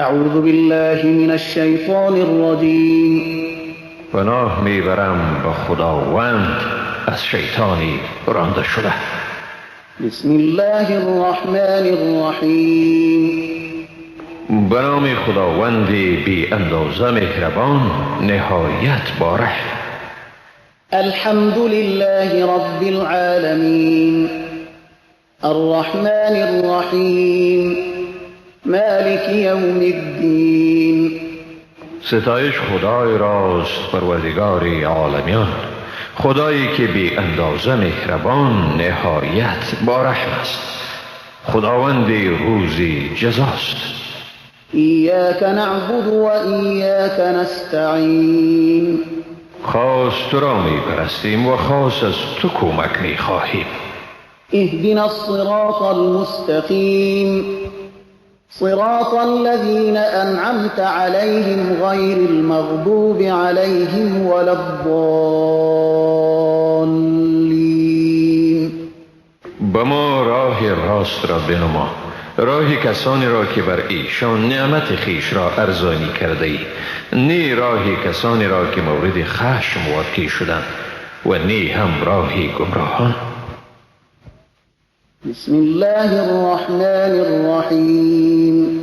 اعوذ بالله من الشیطان الرجیم. پناه میبرم به خداوند از شیطانی رانده شده. بسم الله الرحمن الرحیم. به نام خداوند بی اندازه مهربان، نهایت با رحم. الحمد لله رب العالمین، الرحمن الرحیم، مالک یوم الدین. ستایش خدای راست، پروردگار عالمیان، خدایی که بی اندازه مهربان، نهایت با رحم است، خداوند روزی جزاست. ایاک نعبد و ایاک نستعین. خاص تو را می پرستیم و خاص از تو کمک می خواهیم. اهدنا الصراط المستقیم، صراط الذین انعمت علیهم غیر المغضوب علیهم ولا الضالین. به ما راه راست را بنما، راه کسانی را که بر ایشان نعمت خویش را ارزانی کرده ای، نه راه کسانی را که مورد خشم واقع شدند و نه هم راه گمراهان. بسم الله الرحمن الرحیم.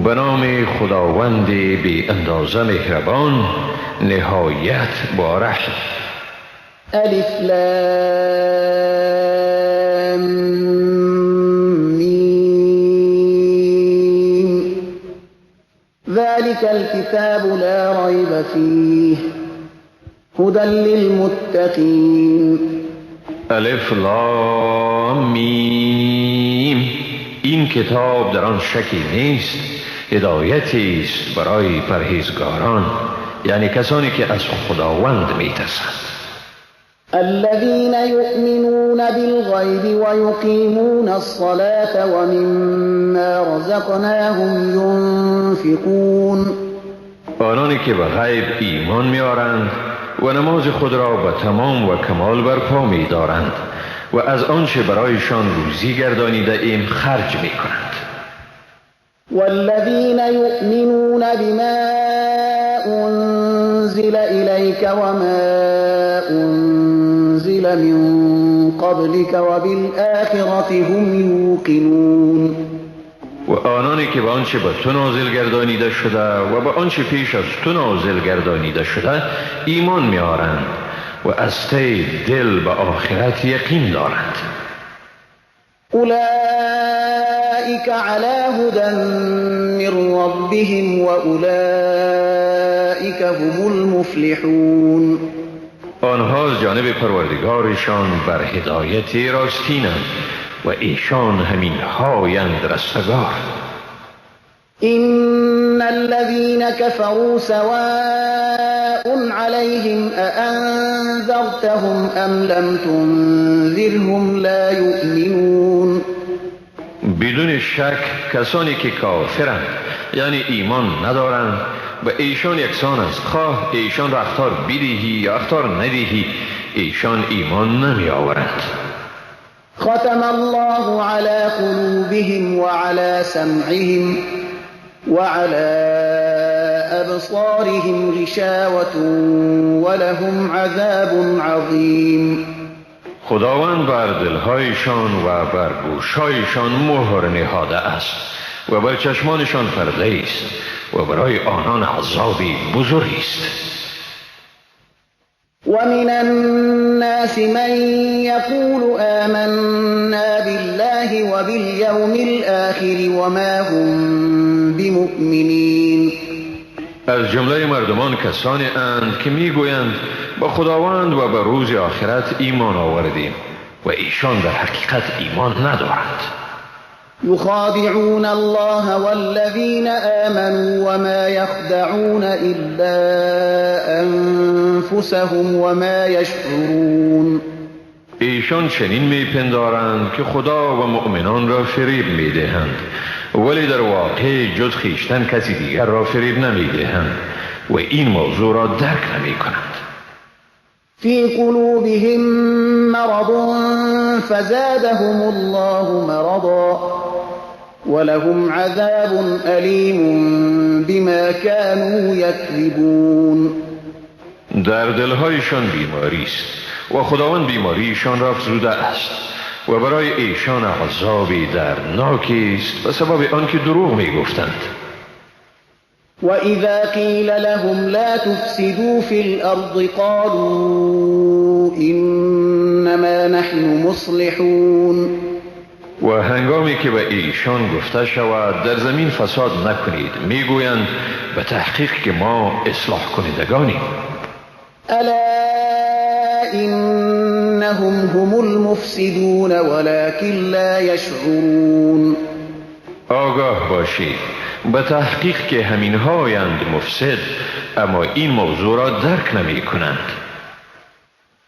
به نام خداوند بی اندازه مهربان، نهایت با رحم. الف لام میم. ذلك الكتاب لا ریب فیه هدى للمتقین. الف لام میم. این کتاب در آن شکی نیست، هدایتی است برای پرهیزگاران، یعنی کسانی که از خداوند میترسند. الذين يؤمنون بالغیب ويقيمون الصلاة ومما رزقناهم ينفقون. آنانی که به غیب ایمان میآورند و نماز خود را به تمام و کمال برپا می‌دارند و از آنچه برایشان روزی گردانیده ایم خرج می‌کنند. والذین یؤمنون بما انزل الیک وما انزل من قبلک وبالآخرة هم یوقنون. و آنانی که به آنچه به تو نازل گردانیده شده و به آنچه پیش از تو نازل گردانیده شده ایمان میآورند و از ته دل به آخرت یقین دارند. اولئک علی هدی من ربهم و اولئک هم المفلحون. آنها از جانب پروردگارشان بر هدایت راستینند و ایشان همین هایند رستگار. إن الذين كفروا سواء عليهم أأنذرتهم أم لم تنذرهم لا يؤمنون. بدون شک کسانی که کافرند، یعنی ایمان ندارند، به ایشان یکسان است، خواه ایشان را اخطار بدهی یا اخطار ندهی، ایشان ایمان نمی آورند. ختم الله على قلوبهم وعلى سمعهم وعلى أبصارهم غشاوة ولهم عذاب عظیم. خداوند بر دلهایشان و بر گوشهایشان مهر نهاده است و بر چشمانشان پرده است و برای آنان عذابی بزرگی است. ومن الناس من يقول آمنا بالله وباليوم الآخر وما هم بمؤمنين. از جمله مردمان کسانی اند که میگویند با خداوند و به روز آخرت ایمان آوردیم و ایشان در حقیقت ایمان ندارند. يخادعون الله والذين آمنوا وما يخدعون إلا أنفسهم وما يشعرون. ایشان چنین میپندارند که خدا و مؤمنان را فریب میدهند، ولی در واقع جز خویشتن کسی دیگر را فریب نمیدهند و این موضوع را درک نمیکنند. في قلوبهم مرض فزادهم الله مرضا ولهم عذاب أليم بما كانوا يكذبون. در دلهایشان بیماری است و خداوند بیماریشان را افزوده است و برای ایشان عذابی دردناکی است به سبب آنکه دروغ میگفتند. وإذا قيل لهم لا تفسدوا في الأرض قالوا إنما نحن مصلحون. و هنگامی که به ایشان گفته شود در زمین فساد نکنید، میگویند به تحقیق که ما اصلاح کنندگانیم. ألا إنهم هم المفسدون ولكن لا يشعرون. آگاه باشید، به تحقیق که همین هایند مفسد، اما این موضوع را درک نمی کنند.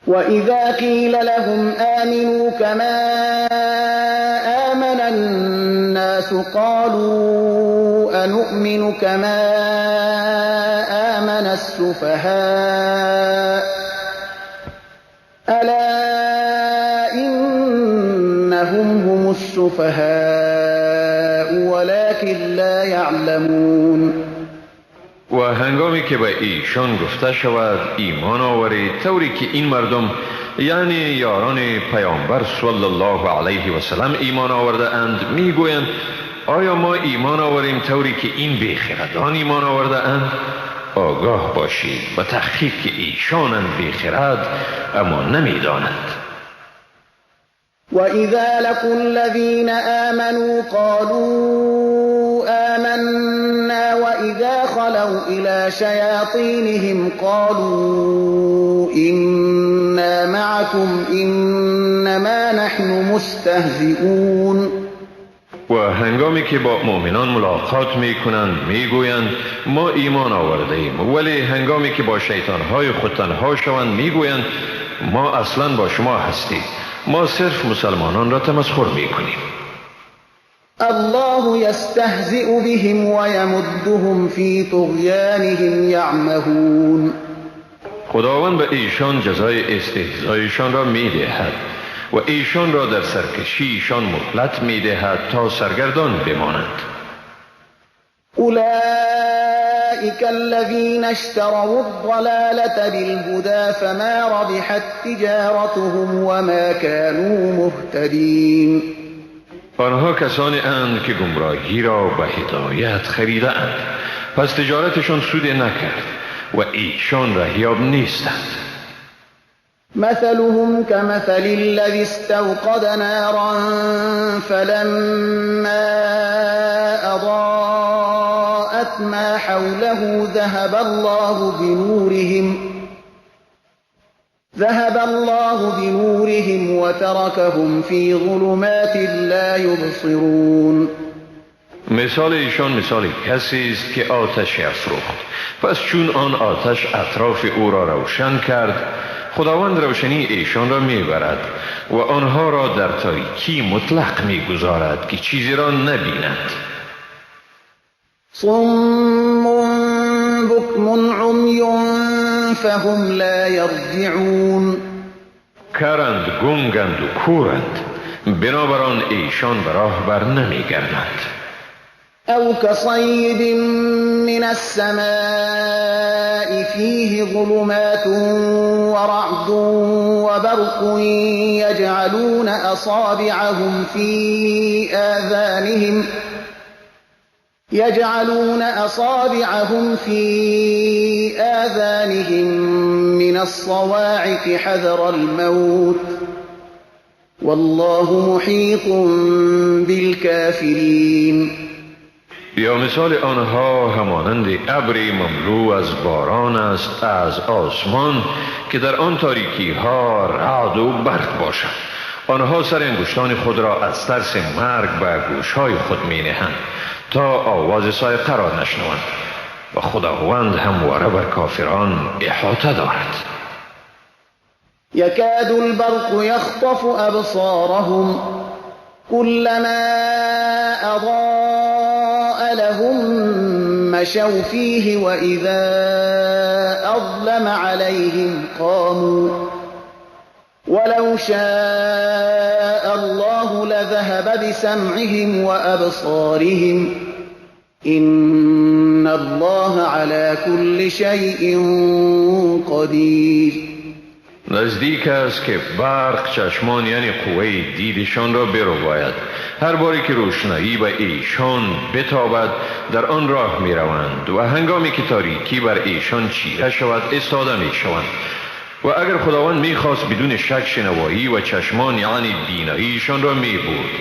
وإذا قيل لهم آمنوا كما آمن الناس قالوا أنؤمن كما آمن السفهاء ألا إنهم هم السفهاء ولكن لا يعلمون. و هنگامی که به ایشان گفته شود ایمان آورید، طوری که این مردم یعنی یاران پیامبر صلی الله علیه و سلم ایمان آورده اند، میگویند آیا ما ایمان آوریم طوری که این بیخردان ایمان آورده اند؟ آگاه باشید، به تحقیق که ایشانند بیخرد اما نمیدانند. وإذا لقوا الذين آمنوا قالوا آمنا وإذا خلوا إلى شياطينهم قالوا إنا معكم إنما نحن مستهزئون. و هنگامی که با مؤمنان ملاقات می کنند می گویند ما ایمان آورده ایم، ولی هنگامی که با شیطانهای خود تنها شوند می گویند ما اصلا با شما هستیم، ما صرف مسلمانان را تمسخر می کنیم. الله یستهزئ بهم ویمدهم فی طغیانهم یعمهون. خداوند به ایشان جزای استهزایشان را می دهد و ایشان را در سرکشیشان مهلت می دهد تا سرگردان بمانند. اولئک الذین اشتروا الضلالة بالهدى فما ربحت تجارتهم وما كانوا مهتدین. آنها کسانی اند که گمراهی را به هدایت خریده اند، پس تجارتشان سود نکرد و ایشان رهیاب نیستند. مثلهم كمثل الذي استوقد نارا فلما أضاءت ما حوله ذهب الله بنورهم وتركهم في ظلمات لا يبصرون. مثال ایشان مثال کسی است که آتش افروخت، پس چون آن آتش اطراف او را روشن کرد، خداوند روشنی ایشان را میبرد و آنها را در تاریکی مطلق میگذارد که چیزی را نبینند. صم بکم عمی فهم لا یرجعون. کرند، گنگند و کورند، بنابران ایشان به راه بر نمیگردند. او كصيب من السماء فيه ظلمات ورعد وبرق يجعلون أصابعهم في آذانهم من الصواعق حذر الموت والله محيط بالكافرين. یا مثال آنها همانند ابری مملو از باران است از آسمان که در آن تاریکی ها رعد و برق باشد. آنها سر انگشتان خود را از ترس مرگ به گوشهای خود می نهند تا آواز صاعقه را نشنوند و خداوند همواره بر کافران احاطه دارد. یکاد البرق یخطف ابصارهم كلما اضاء لهم مشوا فيه واذا اظلم عليهم قاموا ولو شاء الله لذهب بسبب سمعهم وأبصارهم إن الله على كل شيء قدير. نزدیک است که برق چشمان یعنی قوه دیدشان را برباید. هر باری که روشنایی به ایشان بتابد در آن راه می روند و هنگامی که تاریکی بر ایشان چیره شود ایستاده می شوند. و اگر خداوند می خواست بدون شک شنوایی و چشمان یعنی بیناییشان را می برد.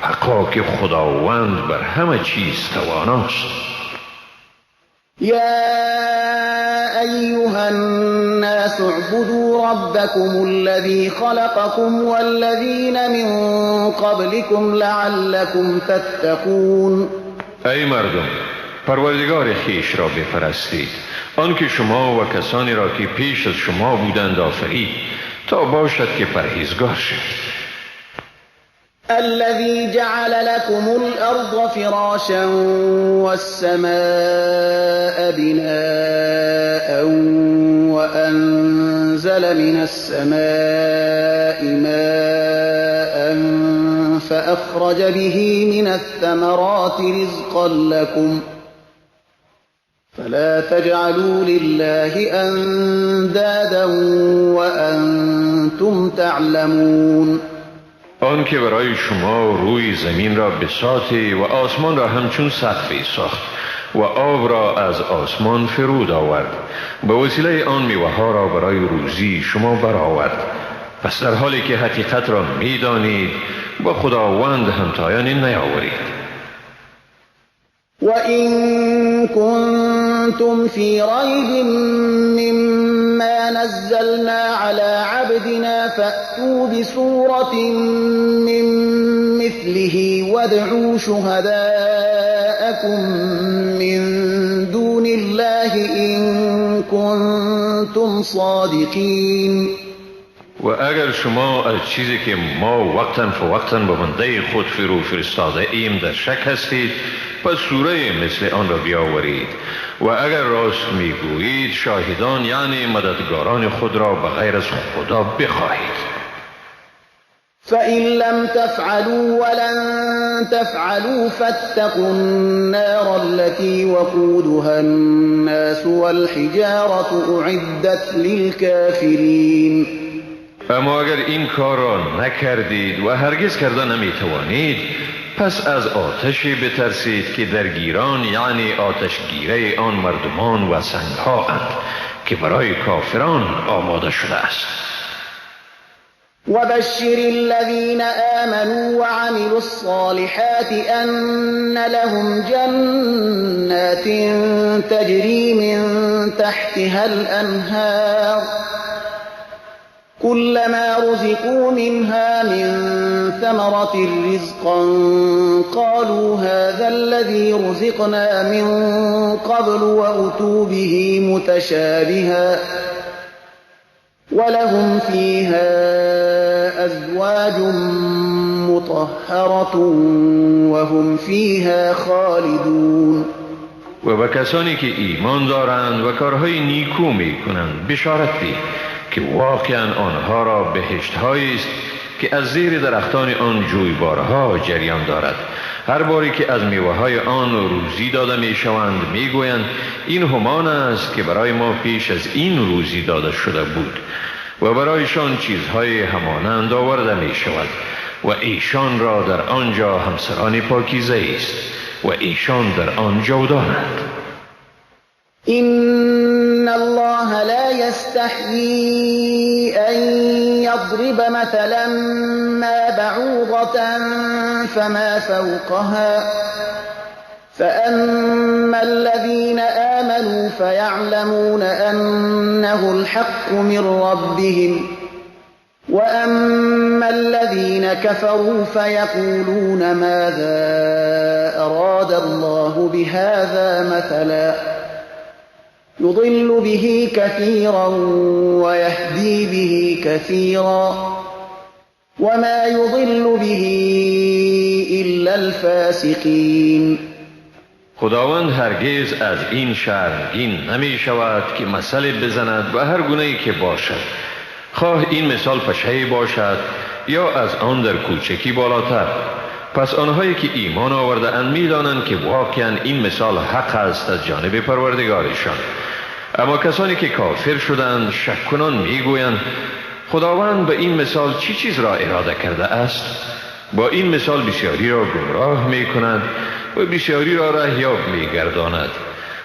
حقا که خداوند بر همه چیز تواناست. یا ایها الناس اعبدوا ربكم الذي خلقكم والذین من قبلكم لعلكم تتقون. ای مردم، پروردگار خویش را بپرستید، آنکه شما و کسانی را که پیش از شما بودند آفرید، تا باشد که پرهیزگار شوید. الذي جعل لكم الأرض فراشا والسماء بناء وأنزل من السماء ماء فأخرج به من الثمرات رزقا لكم فلا تجعلوا لله أندادا وأنتم تعلمون. آن که برای شما روی زمین را بساطی و آسمان را همچون سقفی ساخت و آب را از آسمان فرود آورد، به وسیله آن میوه ها را برای روزی شما برآورد. پس در حالی که حقیقت را میدانید با خداوند همتایان نیاورید. وَإِن كُنتُمْ فِي رَيْبٍ مِّمَّا نَزَّلْنَا عَلَى عَبْدِنَا فَأْتُوا بِسُورَةٍ مِّن مِّثْلِهِ وَادْعُوا شُهَدَاءَكُم مِّن دُونِ اللَّهِ إِن كُنتُمْ صَادِقِينَ. و اگر شما از چیزی که ما وقتاً فوقتاً به بنده خود فرو فرستاده ایم در شک هستید، پس سوره مثل آن را بیاورید. و اگر راست میگویید شاهدان یعنی مددگاران خود را به غیر از خدا بخواهید. فإن لم تفعلوا ولن تفعلوا فاتقوا النار التي وقودها الناس والحجارة أعدت للكافرين. اما اگر این کار را نکردید و هرگز کرده نمیتوانید، پس از آتشی بترسید که درگیران یعنی آتشگیره آن مردمان و سنگها اند که برای کافران آماده شده است. وبشر الذين آمنوا وعملوا الصالحات أن لهم جنات تجري من تحتها الأنهار كلما رزقوا منها من ثمرة رزقا قالوا هذا الذي رزقنا من قبل وأتوا به متشابها ولهم فيها أزواج مطهرة وهم فيها خالدون. و به کسانی که ایمان دارند و کارهای نیکو میکنند بشارت ده که واقعا آنها را بهشت‌هایی است که از زیر درختان آن جویبارها جریان دارد. هر باری که از میوه‌های آن روزی داده میشوند میگویند این همان است که برای ما پیش از این روزی داده شده بود، و برایشان چیزهای همانند آورده می شود و ایشان را در آنجا همسران پاکیزه است و ایشان در آن جاودانند. إن الله لا يستحيي أن يضرب مثلا ما بعوضة فما فوقها فأما الذين آمنوا فيعلمون أنه الحق من ربهم وأما الذين كفروا فيقولون ماذا أراد الله بهذا مثلا يضل به كثيرا ويهدي به كثيرا وما يضل به إلا الفاسقين. خداوند هرگز از این شرمگین نمی شود که مثل بزند و هر گونه ای که باشد، خواه این مثال پشه باشد یا از آن در کوچکی بالاتر. پس آنهایی که ایمان آورده اند میدانند که واقعا این مثال حق است از جانب پروردگارشان. اما کسانی که کافر شدند شک کنان میگویند خداوند به این مثال چی چیز را اراده کرده است؟ با این مثال بسیاری را گمراه می کند و بسیاری را رهیاب می گرداند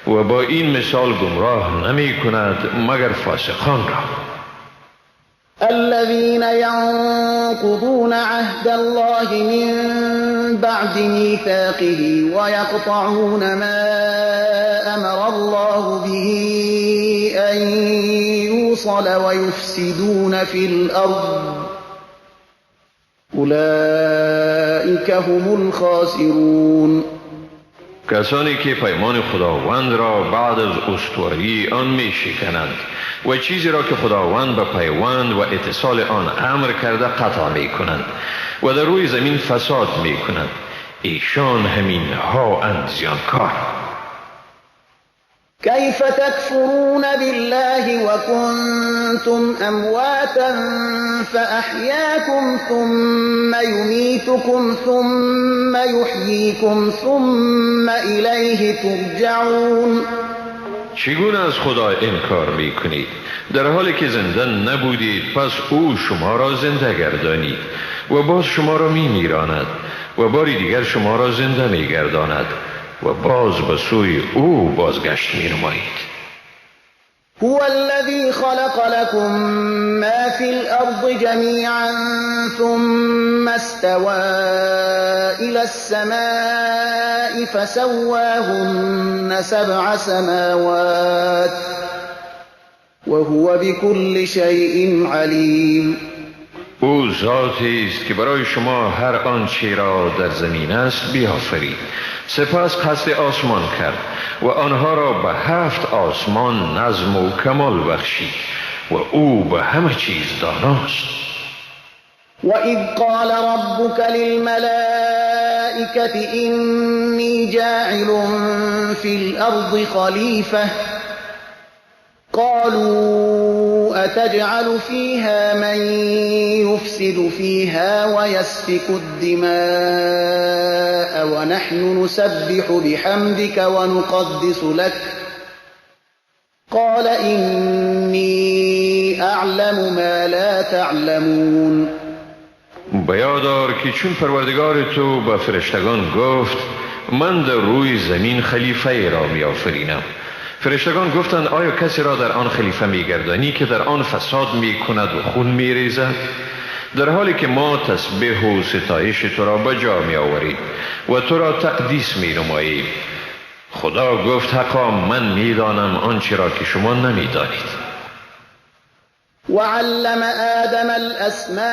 و با این مثال گمراه نمی کند مگر فاسقان را. الذين ينقضون عهد الله من بعد ميثاقه ويقطعون ما أمر الله به أن يوصل ويفسدون في الأرض أولئك هم الخاسرون. کسانی که پیمان خداوند را بعد از استواری آن می شکنند و چیزی را که خداوند به پیوند و اتصال آن امر کرده قطع می کنند و در روی زمین فساد می کنند، ایشان همین ها اند زیانکار. كيف تكفرون بالله وكنتم أمواتا فأحياكم ثم يميتكم ثم يحييكم ثم إليه ترجعون. چگونه از خدا انکار میکنید در حالی که زنده نبودید؟ پس او شما را زنده گردانید و باز شما را میمیراند و باری دیگر شما را زنده میگرداند و باز به سوی او بازگشت می‌نمایید. هو الذي خلق لكم ما في الأرض جميعا ثم استوى إلى السماء فسواهن 7 سماوات وهو بكل شيء عليم. او ذاتی است که برای شما هر آنچه را در زمین است بیافرید، سپس قصد آسمان کرد و آنها را به 7 آسمان نظم و کمال بخشید و او به همه چیز داناست. و اذ قال ربک للملائکة اینی جاعل فی الارض خلیفة قالوا أتجعل فيها من يفسد فيها ويسفك الدماء ونحن نسبح بحمدك ونقدس لك قال إني أعلم ما لا تعلمون. بیادار که چون پروردگار تو به فرشتگان گفت من در روی زمین خلیفه را می‌آفرینم، فرشتگان گفتند آیا کسی را در آن خلیفه میگردانی که در آن فساد میکند و خون میریزد، در حالی که ما تسبیح و ستایش تو را به جا میآوریم و تو را تقدیس مینماییم؟ خدا گفت حقا من میدانم آنچه را که شما نمیدانید. وعلم آدم الأسماء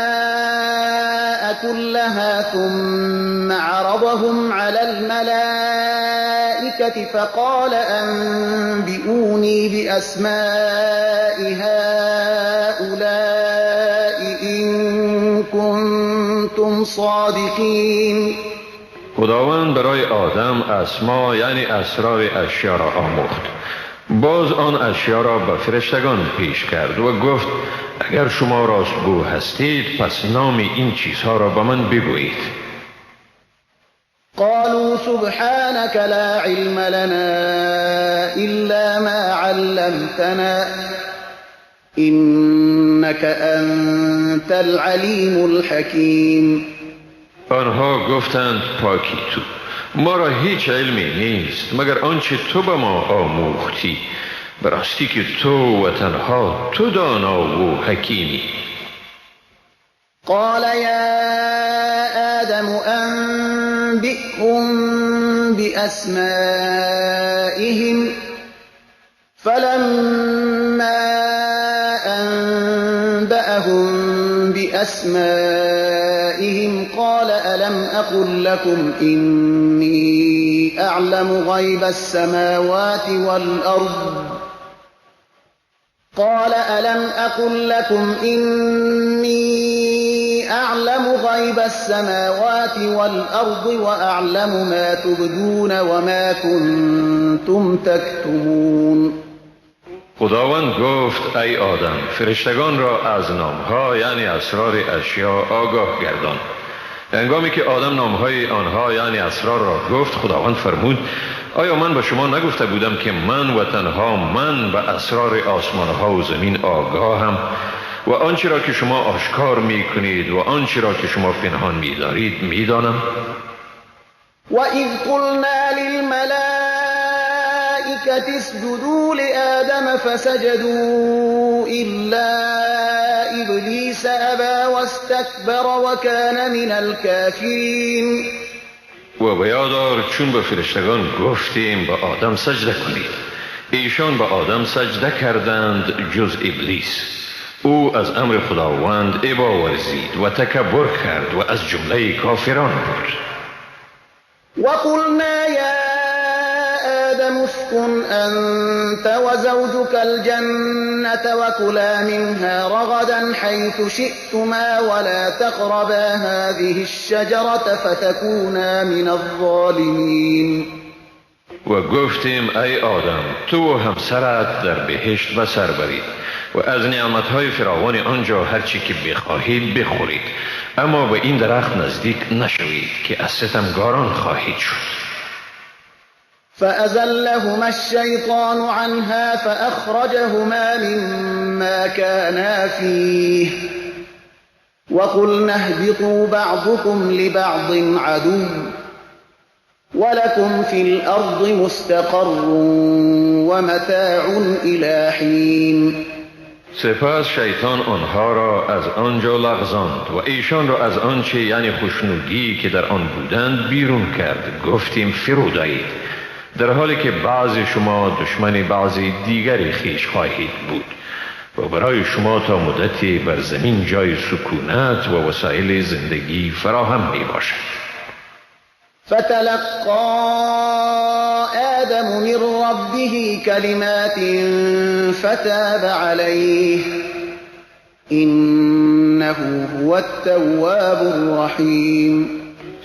كلها ثم عرضهم على الملائكة فقال أنبئوني بأسماء هؤلاء إن كنتم صادقين. خداوند برای آدم اسما یعنی اسرار اشیا را آموخت، باز آن اشیا را به فرشتگان پیش کرد و گفت اگر شما راستگو هستید پس نام این چیزها را به من بگویید. قالوا سبحانك لا علم لنا إلا ما علمتنا إنك أنت العلیم الحکیم. آنها گفتند پاکی تو، ما را هیچ علمی نیست مگر آنچه تو به ما آموختی، به راستی که تو و تنها تو دانا و حکیمی. قال یا آدم انبئهم بأسمائهم فلما أنبأهم بأسمائهم قال ألم أقل لكم إني أعلم غيب السماوات والأرض قال ألم أقل لكم إني أعلم غيب السماوات والأرض وأعلم ما تبدون وما كنتم تكتمون. خداوند گفت ای آدم، فرشتگان را از نامها یعنی اسرار اشیا آگاه گردان. هنگامی که آدم نامهای آنها یعنی اسرار را گفت، خداوند فرمود: آیا من به شما نگفته بودم که من و تنها من به اسرار آسمانها و زمین آگاهم و آنچه را که شما آشکار می کنید و آنچه را که شما پنهان می دارید می دانم؟ وَإِذْ قُلْنَا لِلْمَلَائِكَةِ اسْجُدُوا لِآدَمَ فَسَجَدُوا إِلَّا إِبْلِيسَ أَبَى وَاسْتَكْبَرَ وَكَانَ مِنَ الْكَافِرِينَ. و به یاد آر چون به فرشتگان گفتیم به آدم سجده کنید، ایشان به آدم سجده کردند جز ابلیس. او از امر خداوند ابا ورزید و تکبر کرد و از جمله کافران بود. وقلنا یا آدم اسكن أنت وزوجك الجنة وكلا منها رغدا حيث شئتما ولا تقربا هذه الشجرة فتكونا من الظالمين. و گفتیم ای آدم، تو و همسرت در بهشت به سر برید و از نعمتهای فراوان آنجا هرچی که بخواهید بخورید، اما به این درخت نزدیک نشوید که از ستمگاران خواهید شد. فأزلهما الشیطان عنها فأخرجهما مما كانا فيه وقلنا اهبطوا بعضكم لبعض عدو ولكم في الأرض مستقر ومتاع إلى حين. سپس شیطان آنها را از آنجا لغزاند و ایشان را از آنچه یعنی خوشنودی که در آن بودند بیرون کرد. گفتیم فرود آیید، در حالی که بعض شما دشمن بعضی دیگری خویش خواهید بود و برای شما تا مدتی بر زمین جای سکونت و وسایل زندگی فراهم می باشد. فتلقى آدم من ربه كلمات فتاب عليه إنه هو التواب الرحیم.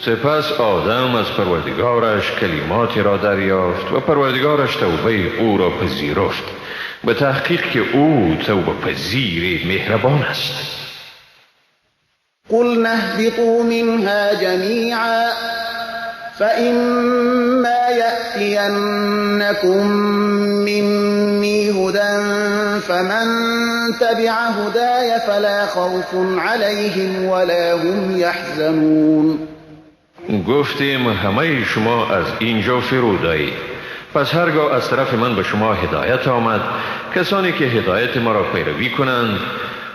سپس آدم از پروردگارش کلماتی را دریافت و پروردگارش توبه او را پذیرفت، به تحقیق که او توبه پذیر مهربان است. قلنا اهبطوا منها جمیعا فإما يأتينكم مني هدى فمن تبع هداي فلا خوف عليهم ولا هم يحزنون. گفتیم همه شما از اینجا فرود آیید، پس هرگاه از طرف من به شما هدایت آمد، کسانی که هدایت ما را پیروی کنند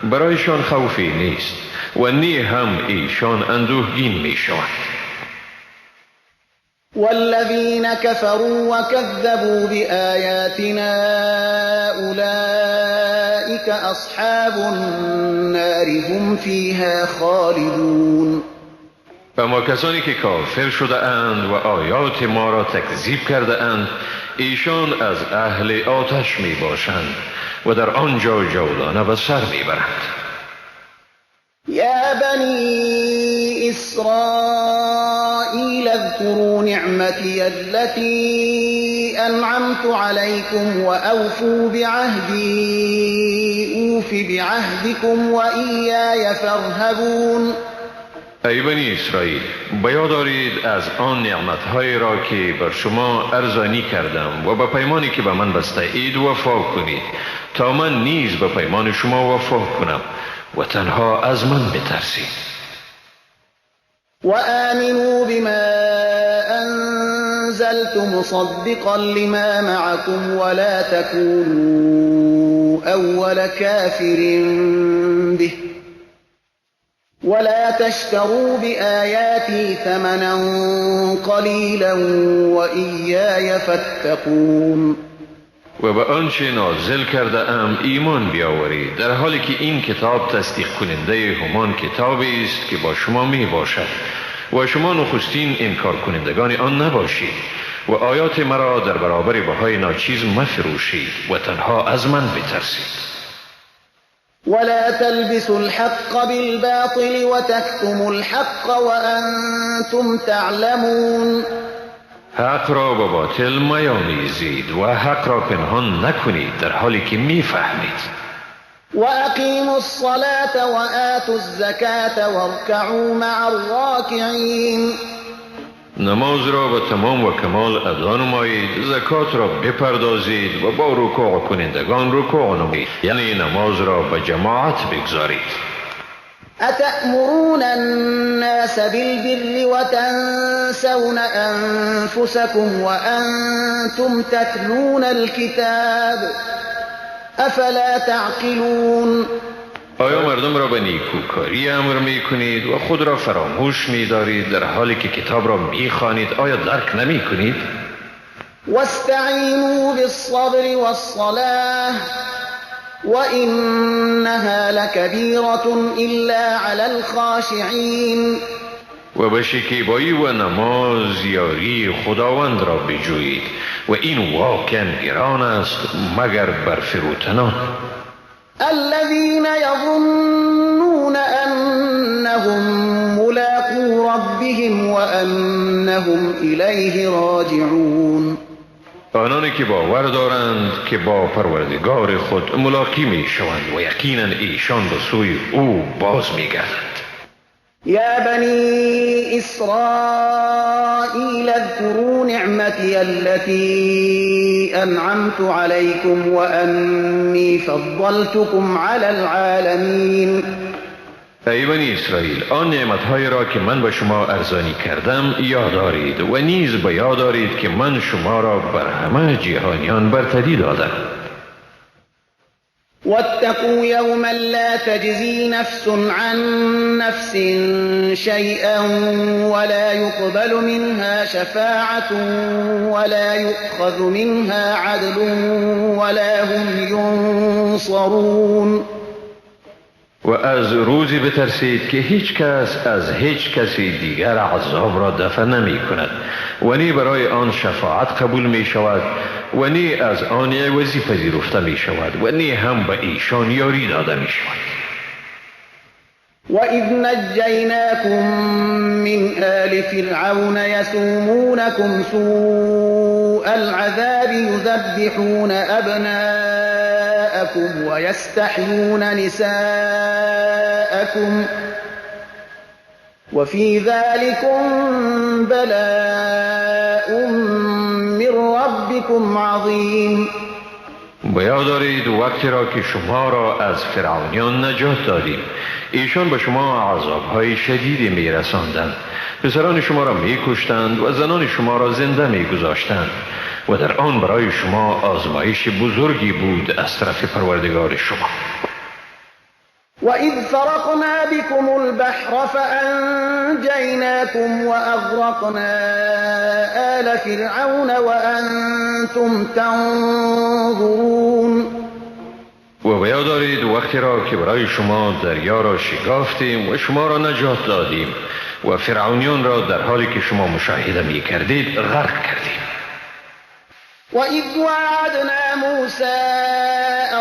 برایشان خوفی نیست و نی هم ایشان اندوهگین می شوند. والذین كفروا وكذبوا بآیاتنا أولئك أصحاب النار هم فیها خالدون. اما کسانی که کافر شده اند و آیات ما را تکذیب کرده اند، ایشان از اهل آتش می باشند و در آنجا جاودانه به سر می برند. یا بنی اسرائیل اذكروا نعمتی التي انعمت عليكم وأوفوا بعهدی اوف بعهدكم وإیای فارهبون. ای بنی اسرائیل، بیاد دارید از آن نعمتهایی را که بر شما ارزانی کردم و به پیمانی که به من بسته اید وفا کنید تا من نیز به پیمان شما وفا کنم و تنها از من بترسید. و آمنوا بما انزلت مصدقا لما معكم ولا تكونوا اول كافر به ولا تشتروا بآياتي ثمنا قليلا وإياي فاتقون. و به آنچه نازل کرده ام ایمان بیاورید، در حالی که این کتاب تصدیق کننده همان کتابی است که با شما می باشد و شما نخستین انکار کنندگان آن نباشید و آیات مرا در برابر بهای ناچیز مفروشید و تنها از من بترسید. ولا تلبسوا الحق بالباطل وتكتموا الحق وأنتم تعلمون. حق را با باطل میامیزید و حق را پنهان نکنید در حالی که میفهمید. وأقیموا الصلاة وآتوا الزکاة وارکعوا مع الراکعین. نماز را به تمام و کمال ادا نمایید، زکات را بپردازید و با رکوع کنندگان رکوع نمایید، یعنی نماز را به جماعت بگذارید. أتأمرون الناس بالبر وتنسون أنفسكم وأنتم تتلون الكتاب أفلا تعقلون. آیا مردم را به نیکوکاری امر می کنید و خود را فراموش می دارید در حالی که کتاب را می خوانید؟ آیا درک نمی کنید؟ واستعینوا بالصبر والصلاة وإنها لكبیرة إلا علی الخاشعین. و به شکیبایی و نماز یاری خداوند را بجویید و این واقعا گران است مگر بر فروتنان. الذين يظنون أنهم ملاقو ربهم وأنهم إليه راجعون. آنانی که باور دارند که با پروردگار خود ملاقی می شوند و یقینا ایشان به سوی او باز می گردند. یا بنی اسرائیل اذکروا نعمتی التي انعمت علیکم وانی فضلتکم علی العالمین. ای بنی اسرائیل، آن نعمتهایی را که من به شما ارزانی کردم یاد دارید و نیز به یاد دارید که من شما را بر همه جهانیان برتری دادم. واتقوا یوما لا تجزی نفس عن نفس شیئا ولا يقبل منها شفاعة ولا يؤخذ منها عدل ولا هم ینصرون. و از روزی بترسید که هیچ کس از هیچ کسی دیگر عذاب را دفع نمی کند و نی برای آن شفاعت قبول می شود و نی از آن عوضی پذیرفته می شود و نی هم به ایشان یاری داده می شود. و اذ نجیناکم من آل فرعون یسومونکم سوء العذاب یذبحون ابناءکم ویستحیون نساءکم وفی ذلکم بلاء من ربکم عظیم. به یاد دارید وقتی را که شما را از فرعونیان نجات دادیم، ایشان به شما عذابهای شدیدی می رساندند، پسران شما را می کشتند و زنان شما را زنده می گذاشتند و در آن برای شما آزمایش بزرگی بود از طرف پروردگار شما. وَإِذْ فَرَقْنَا بِكُمُ الْبَحْرَ فَأَنْجَيْنَاكُمْ وَأَغْرَقْنَا آلَ فِرْعَوْنَ وَأَنْتُمْ تَنْظُرُونَ. و به یاد دارید وقتی را که برای شما دریا را شکافتیم و شما را نجات دادیم و فرعونیان را در حالی که شما مشاهده می کردید غرق کردیم. وَإِذْ وَاعَدْنَا مُوسَى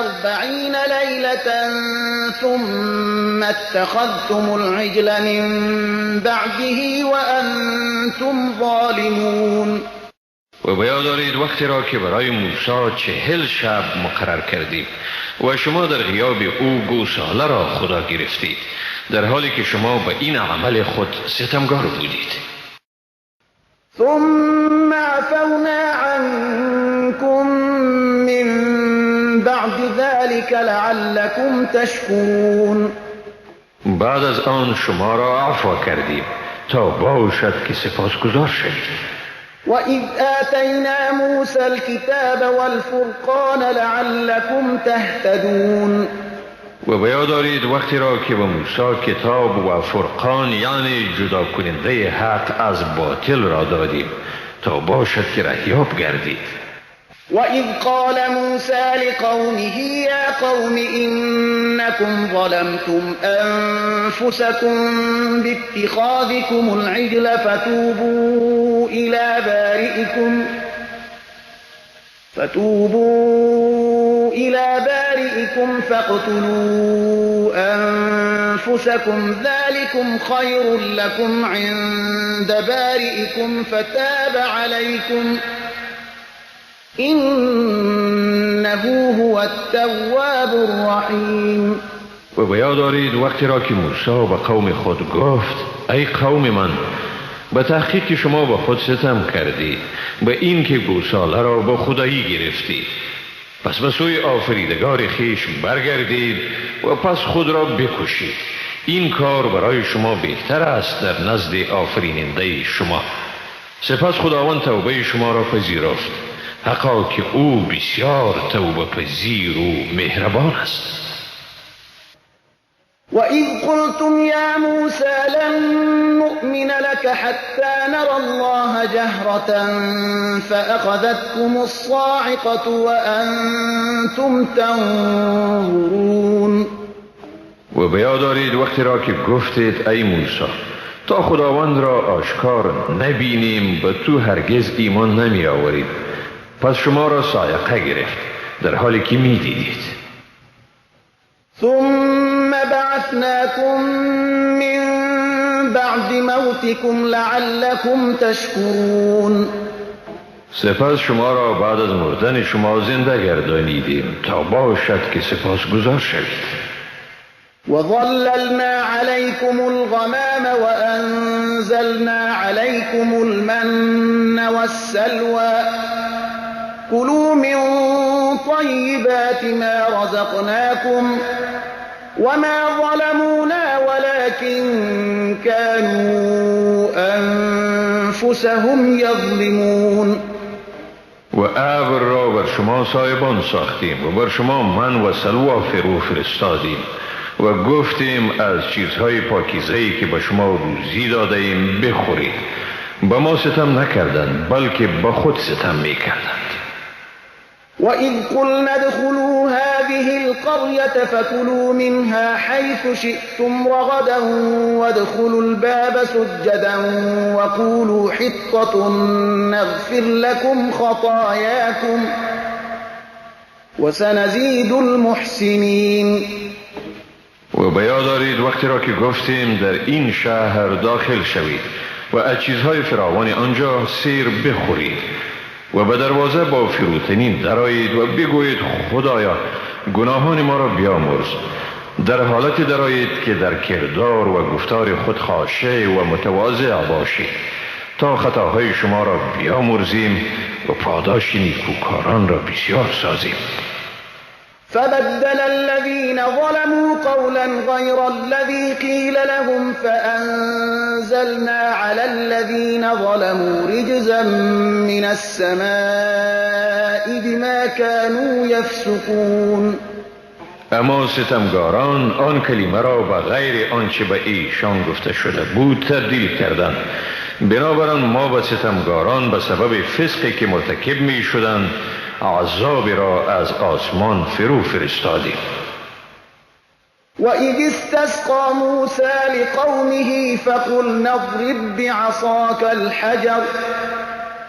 أَرْبَعِينَ لَيْلَةً ثُمَّ اتَّخَذْتُمُ الْعِجْلَ مِنْ بَعْدِهِ وَأَنْتُمْ ظَالِمُونَ. و به یاد دارید وقتی را که برای موسی 40 شب مقرر کردیم و شما در غیاب او گوساله را خدا گرفتید، در حالی که شما به این عمل خود ستمگار بودید. ثم عفونا عنكم من بعد ذلك لعلكم تشكرون. بعد از آن شما را عفو کردیم تا باشد که سپاسگزار شوید. وَإِذْ آتَيْنَا مُوسَى الْكِتَابَ وَالْفُرْقَانَ لَعَلَّكُمْ تَهْتَدُونَ. و به یاد دارید وقتی را که به موسی کتاب و فرقان، یعنی جدا کننده حق از باطل را دادیم تا باشد که رهیاب گردید. وَإِذْ قَالَ مُوسَى لِقَوْمِهِ يَا قَوْمِ إِنَّكُمْ ظَلَمْتُمْ أَنفُسَكُمْ بِاتِّخَاذِكُمُ الْعِجْلَ فَتُوبُوا إِلَى بَارِئِكُمْ فَاقْتُلُوا أَنفُسَكُمْ ذَلِكُمْ خَيْرٌ لَكُمْ عِندَ بَارِئِكُمْ فَتَابَ عَلَيْكُمْ إِنَّهُ إنه هو التواب الرحیم. و به یاد آرید وقتی را که موسی به قوم خود گفت: ای قوم من، به تحقیق شما به خود ستم کردید به اینکه گوساله را به خدایی گرفتید، پس به سوی آفریدگار خویش برگردید و پس خود را بکشید. این کار برای شما بهتر است در نزد آفریننده شما. سپس خداوند توبه شما را پذیرفت، حقا که او بسیار توبه پذیر و مهربان است. وَإِذْ قُلْتُمْ يَا مُوسَى لَن نُّؤْمِنَ لَكَ حَتَّى نَرَى اللَّهَ جَهْرَةً فَأَخَذَتْكُمُ الصَّاعِقَةُ وَأَنْتُمْ تَنظُرُونَ. و به یاد آرید وقتی را که گفتید: ای موسی، تا خداوند را آشکار نبینیم به تو هرگز ایمان نمی آورید. پس شما را صاعقه گرفت در حالی که می دیدید. ثم بعثناكم من بعد موتكم لعلكم تشكرون. سپس شما را بعد از مردن شما زنده گردانیدیم تا باشد که سپاسگزار شوید. وظللنا عليكم الغمام وأنزلنا عليكم المن والسلوى كلوا من طيبات ما رزقناكم وما ظلمونا ولكن كانوا أنفسهم يظلمون. و ابر را بر شما سایبان ساختیم و بر شما من و سلوا فرو فرستادیم و گفتیم از چیزهای پاکیزه‌ای که به شما روزی داده ایم بخورید. به ما ستم نکردند، بلکه به خود ستم میکردند. وَإِذْ قُلْنَا ادْخُلُوا هَذِهِ الْقَرْيَةَ فَكُلُوا مِنْهَا حَيْثُ شِئْتُمْ رَغَدًا وَادْخُلُوا الْبَابَ سُجَّدًا وَقُولُوا حِطَّةٌ نَغْفِرْ لَكُمْ خَطَايَاكُمْ وَسَنَزِيدُ الْمُحْسِنِينَ. و به یاد آرید وقتی را که گفتیم در این شهر داخل شوید و از چیزهای فراوان آنجا سیر بخورید و به دروازه با فروتنی درآیید و بگویید خدایا گناهان ما را بیامرز. در حالت درآیید که در کردار و گفتار خود خاشع و متواضع باشید تا خطاهای شما را بیامرزیم و پاداش نیکوکاران را بسیار سازیم. فبدل الذين ظلموا قولا غير الذي قيل لهم فأنزلنا على الذين ظلموا رجزا من السماء بما كانوا يفسقون. اما ستمگاران آن کلمه را به غیر آنچه به ایشان گفته شده بود تبدیل کردند. بنابراین ما به ستمگاران به سبب فسقی که مرتکب می شدند عذاب را از آسمان فرو فرستادیم. وَإِذِ اسْتَسْقَى مُوسَى لِقَوْمِهِ فَقُلْنَا اضْرِبْ بِعَصَاكَ الْحَجَرَ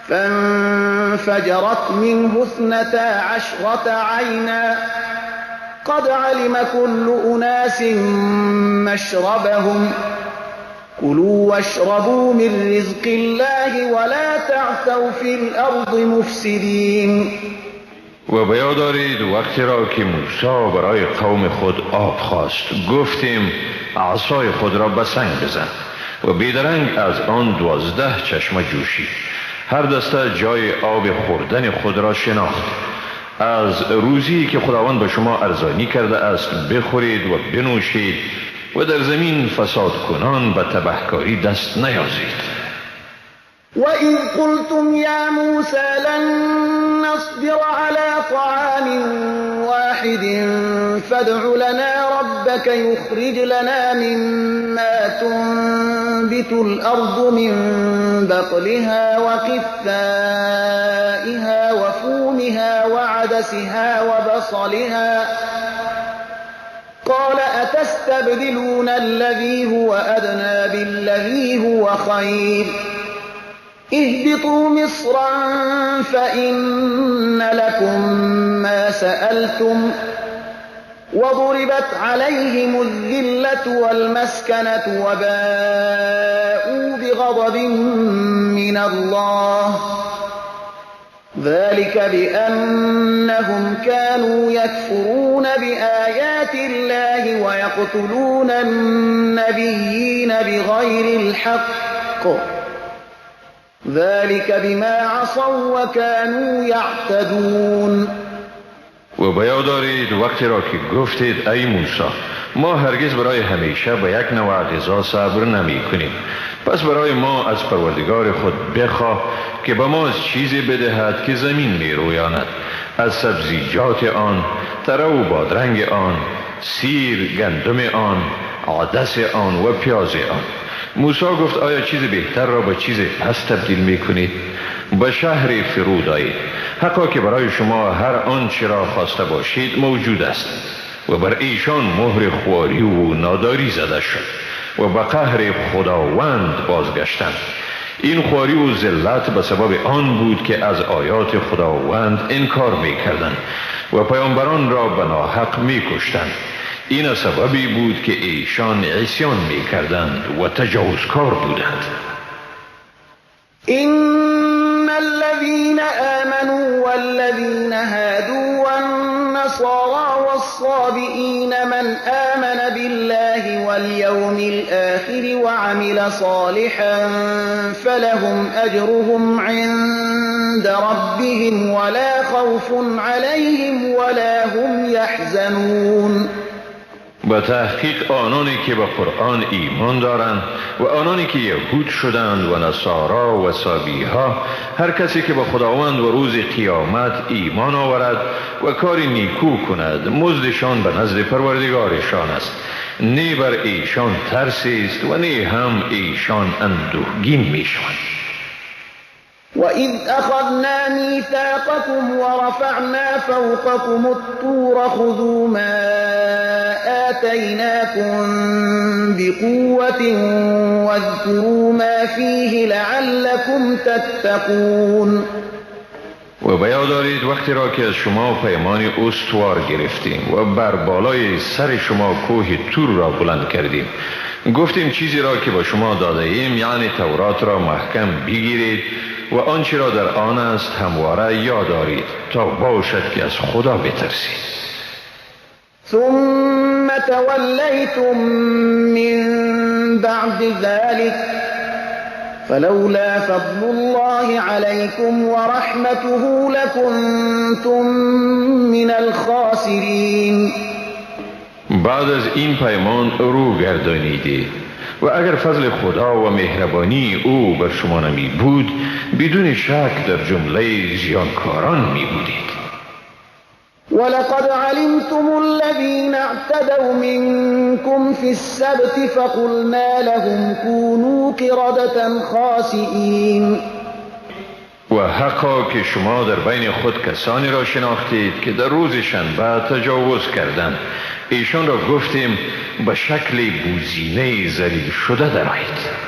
فَانْفَجَرَتْ مِنْهُ 12 عَيْنًا قَدْ عَلِمَ كُلُّ أُنَاسٍ مَّشْرَبَهُمْ كُلُوا وَاشْرَبُوا مِنْ رِزْقِ اللَّهِ وَلَا تَعْثَوْا فِي الْأَرْضِ مُفْسِدِينَ. و به یاد آرید وقتی را که موسی برای قوم خود آب خواست، گفتیم عصای خود را به سنگ بزن و بیدرنگ از آن 12 چشمه جوشید. هر دسته جای آب خوردن خود را شناخت. از روزی که خداوند به شما ارزانی کرده است بخورید و بنوشید و در زمین فساد کنان به تبهکاری دست نیازید. وَإِذْ قُلْتُمْ يَا مُوسَى لَن نَّصْبِرَ عَلَى طَعَامٍ وَاحِدٍ فَادْعُ لَنَا رَبَّكَ يُخْرِجْ لَنَا مِمَّا تُنبِتُ الْأَرْضُ مِنْ بَقْلِهَا وَقِثَّائِهَا وَفُومِهَا وَعَدَسِهَا وَبَصَلِهَا قال أتستبدلون الذي هو أدنى بالذي هو خير اهبطوا مصرا فإن لكم ما سألتم وضربت عليهم الذلة والمسكنة وباءوا بغضب من الله ذلك بأنهم كانوا يكفرون بآيات الله ويقتلون النبيين بغير الحق ذلك بما عصوا وكانوا يعتدون. و به یاد دارید وقتی را که گفتید ای موسی، ما هرگز برای همیشه به یک نوع غذا صبر نمی کنیم، پس برای ما از پروردگار خود بخواه که به ما از چیزی بدهد که زمین می رویاند، از سبزیجات آن، تره و بادرنگ آن، سیر، گندم آن، عدس آن و پیاز آن. موسی گفت آیا چیز بهتر را به چیز پس تبدیل می کنید؟ به شهر فرود آیید، حقا که برای شما هر آنچه را خواسته باشید موجود است. و بر ایشان مهر خواری و ناداری زده شد و به قهر خداوند بازگشتند. این خواری و ذلت به سبب آن بود که از آیات خداوند انکار می کردند و پیامبران را به ناحق می کشتند. این سببی بود که ایشان عصیان می کردند و تجاوزکار بودند. إن الذين آمنوا والذين هادوا والنصارى والصابئين من آمن بالله واليوم الآخر وعمل صالحا فلهم أجرهم عند ربهم ولا خوف عليهم ولا هم يحزنون. به تحقیق آنانی که به قرآن ایمان دارند و آنانی که یهود شدند و نصارا و صابیها، هر کسی که به خداوند و روز قیامت ایمان آورد و کار نیکو کند، مزدشان به نزد پروردگارشان است. نه بر ایشان ترسی است و نه هم ایشان اندوهگین میشوند. وَإِذْ أَخَذْنَا مِيثَاقَكُمْ وَرَفَعْنَا فَوْقَكُمُ الطُّورَ خُذُوا مَا آتَيْنَاكُمْ بِقُوَّةٍ وَاذْكُرُوا مَا فِيهِ لَعَلَّكُمْ تَتَّقُونَ. و به یاد دارید وقتی را که از شما پیمان استوار گرفتیم و بر بالای سر شما کوه تور را بلند کردیم، گفتیم چیزی را که با شما داده ایم، یعنی تورات را محکم بگیرید و آنچه را در آن است همواره یاد دارید تا باشد که از خدا بترسید. ثم تولیتم من بعد ذلك فلولا فضل الله عليكم ورحمته لكنتم من الخاسرین. بعد از این پیمان رو گردانیدید و اگر فضل خدا و مهربانی او بر شما نمی بود، بدون شک در جمله زیانکاران می بودید. ولقد علمتم الذين اعتدوا منكم في السبت فقلنا لهم كونوا قردة خاسئين. و حقا که شما در بین خود کسانی را شناختید که در روز شنبه تجاوز کردند، ایشان را گفتیم به شکل بوزینه ذلیل شده درآیید.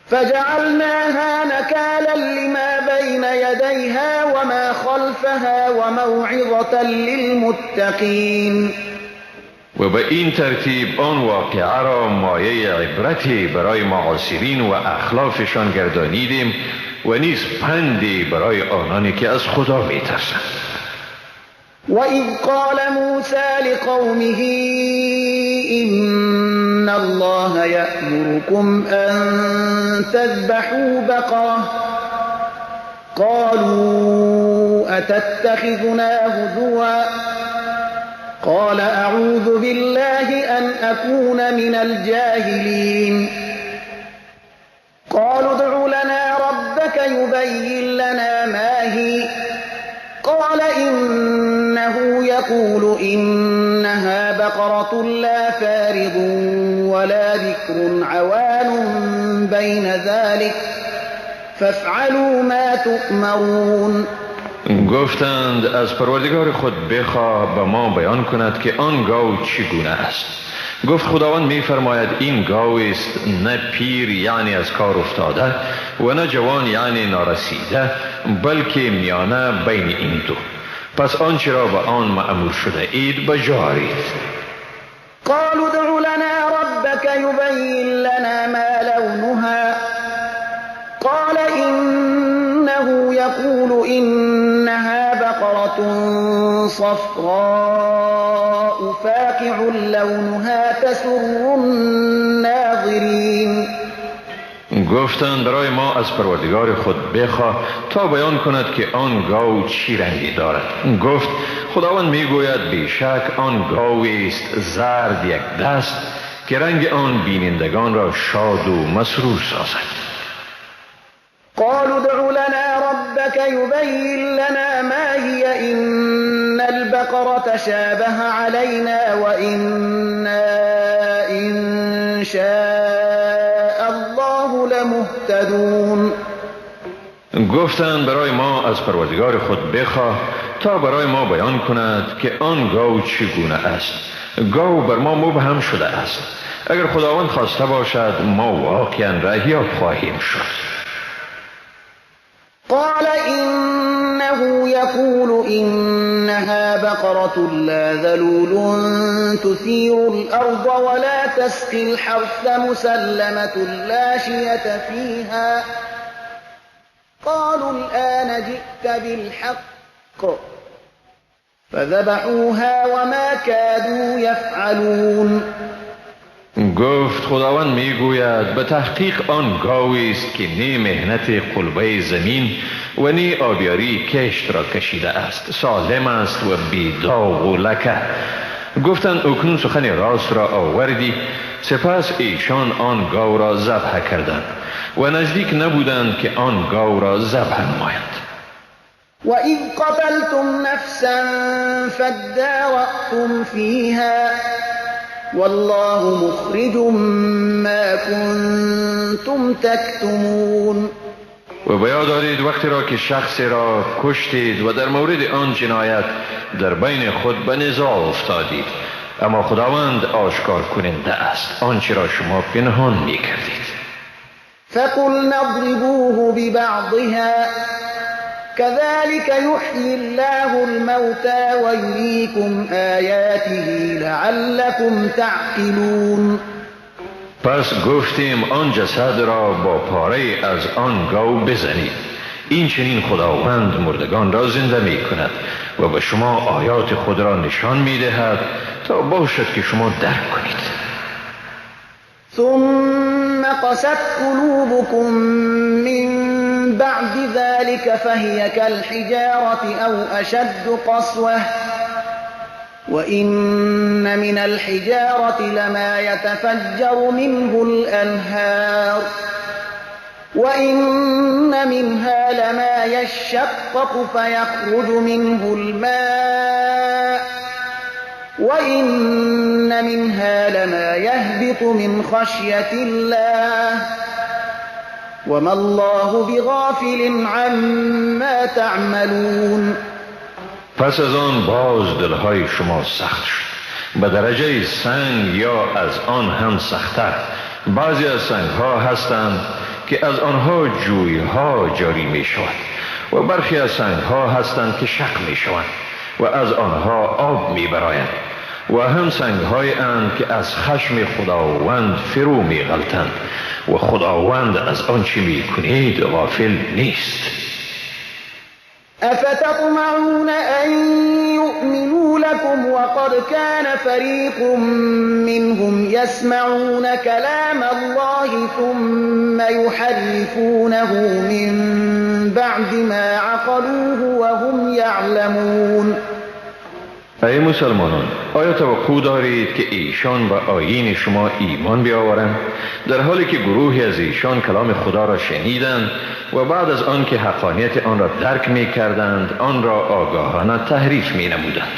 فجعلناها نكالا لما بين يديها وما خلفها وموعظة للمتقين. و به این ترتیب آن واقعه را مایه عبرتی برای معاصرین و اخلافشان گردانیدیم و نیز پندی برای آنانی که از خدا میترسند. وَإِذْ قَالَ مُوسَى لِقَوْمِهِ إِنَّ اللَّهَ يَأْمُرُكُمْ أَن تَذْبَحُوا بَقَرَةً قَالُوا أَتَتَّخِذُنَا هُزُوًا قَالَ أَعُوذُ بِاللَّهِ أَنْ أَكُونَ مِنَ الْجَاهِلِينَ قَالُوا ادْعُ لَنَا رَبَّكَ يُبَيِّنْ لَنَا مَا هِيَ قال إنه يقول إنها بقرة لا فارض ولا بكر عوان بين ذلك فافعلوا ما تؤمرون. گفتند از پروردگار خود بخواه به ما بیان کند که آن گاو چگونه است. گفت خداوند می‌فرماید این گاو است نه پیر یعنی از کار افتاده و نه جوان یعنی نارسیده، بلکه میانه بین این دو. پس آنچه را به آن مأمور شده اید بجارید. قالوا ادع لنا ربك يبين لنا ما لونها قال إنه إنه يقول إنها بقرة صفراء فاقع لونها تسر الناظرين. گفتند برای ما از پروردگار خود بخواه تا بیان کند که آن گاو چی رنگی دارد. گفت خداوند میگوید بیشک آن گاوی است زرد یک دست که رنگ آن بینندگان را شاد و مسرور سازد. قالوا ادع لنا ربك يبين لنا ما هي إن البقرة تشابه علينا وإنا إن شاء الله لمهتدون. گفتند برای ما از پروردگار خود بخواه تا برای ما بیان کند که آن گاو چگونه است. گاو بر ما مبهم شده است. اگر خداوند خواسته باشد ما واقعا رهیاب خواهیم شد. قال إنه يقول إنها بقرة لا ذلول تثير الأرض ولا تسقي الحرث مسلمة لا شية فيها. قالوا الآن جئت بالحق فذبحوها وما كادوا يفعلون. گفت خداوند میگوید به تحقیق آن گاوی است که نی مهنت قلبه زمین و نی آبیاری کشت را کشیده است، سالم است و بی داغ و لکه. گفتند اکنون سخن راست را آوردی. سپس ایشان آن گاو را ذبح کردند و نزدیک نبودند که آن گاو را ذبح نمایند. وَإِذْ قَتَلْتُمْ نَفْسًا فَادَّارَأْتُمْ فِيهَا والله مخرج ما كنتم تكتمون. و بیاد دارید وقتی را که شخصی را کشتید و در مورد آن جنایت در بین خود به نزاع افتادید، اما خداوند آشکار کننده است آنچه را شما پنهان می کردید. فقلنا اضربوه ببعضها كذلك يحيي الله الموتى ويريكم آياته لعلكم تعقلون. پس گفتیم آن جسد را با پاره از آن گاو بزنید. این چنین خداوند مردگان را زنده می کند و به شما آیات خود را نشان می دهد تا باشد که شما درک کنید. ثم قست قلوبكم من بعد ذلك فهي كالحجارة أو أشد قسوة وإن من الحجارة لما يتفجر منه الأنهار وإن منها لما يشقق فيخرج منه الماء وإن منها لما يهبط من خشية الله وما الله بغافل عما تعملون. پس از آن باز دلهای شما سخت شد به درجه سنگ یا از آن هم سخت‌تر. بعضی از سنگها هستند که از آنها جویها جاری می شود و برخی از سنگها هستند که شق می شوند و از آنها آب می براید و هم سنگهای اند که از خشم خداوند فرو می غلطند و خداوند از آنچه می کنید غافل نیست. افتطمعون ان یؤمنوا لكم وقد كان فريق منهم يسمعون كلام الله ثم يحرفونه من بعد ما عقلوه وهم يعلمون. ای مسلمانان، آیا توقع دارید که ایشان به آیین شما ایمان بیاورند در حالی که گروهی از ایشان کلام خدا را شنیدند و بعد از آن که حقانیت آن را درک می کردند آن را آگاهانه تحریف می نمودند؟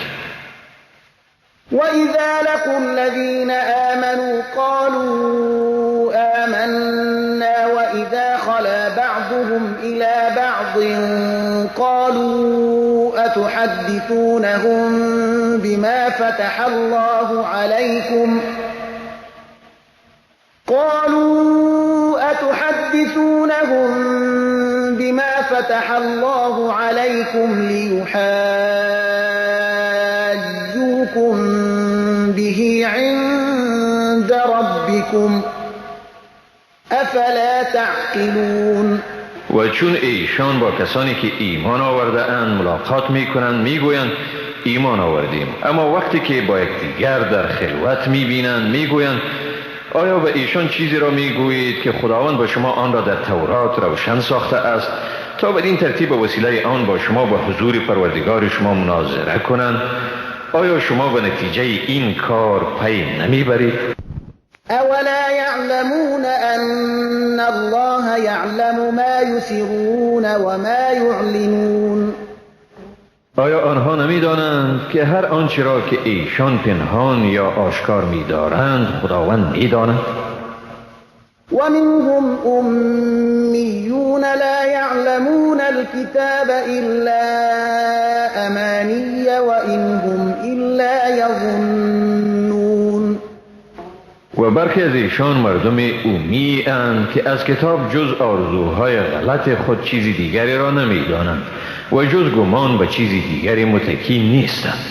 وَإِذَا لَقُوا الَّذِينَ آمَنُوا قَالُوا آمَنَّا وَإِذَا خَلَا بَعْضُهُمْ إِلَى بَعْضٍ قَالُوا أَتُحَدِّثُونَهُم بِمَا فَتَحَ اللَّهُ عَلَيْكُمْ قَالُوا أَتُحَدِّثُونَهُم بِمَا فَتَحَ اللَّهُ عَلَيْكُمْ لِيُحَاجُّوكُم به عند ربكم أفلا تعقلون. و چون ایشان با کسانی که ایمان آورده اند ملاقات می کنند می گویند ایمان آوردیم، اما وقتی که با یکدیگر در خلوت می بینند می گویند آیا به ایشان چیزی را می گویید که خداوند به شما آن را در تورات روشن ساخته است تا بدین ترتیب به وسیله آن با شما به حضور پروردگار شما مناظره کنند؟ آیا شما به نتیجه این کار پی نمیبرید؟ اولا یعلمون ان الله یعلم ما یسرون و ما یعلنون. آیا آنها نمیدانند که هر آنچه را که ایشان پنهان یا آشکار میدارند خداوند میداند؟ ومنهم أميون لا يعلمون الكتاب إلا أماني وإن هم إلا يظنون. و برخی از ایشان مردم امی اند که از کتاب جز آرزوهای غلط خود چیزی دیگری را نمیدانند و جز گمان به چیزی دیگری متکی نیستند.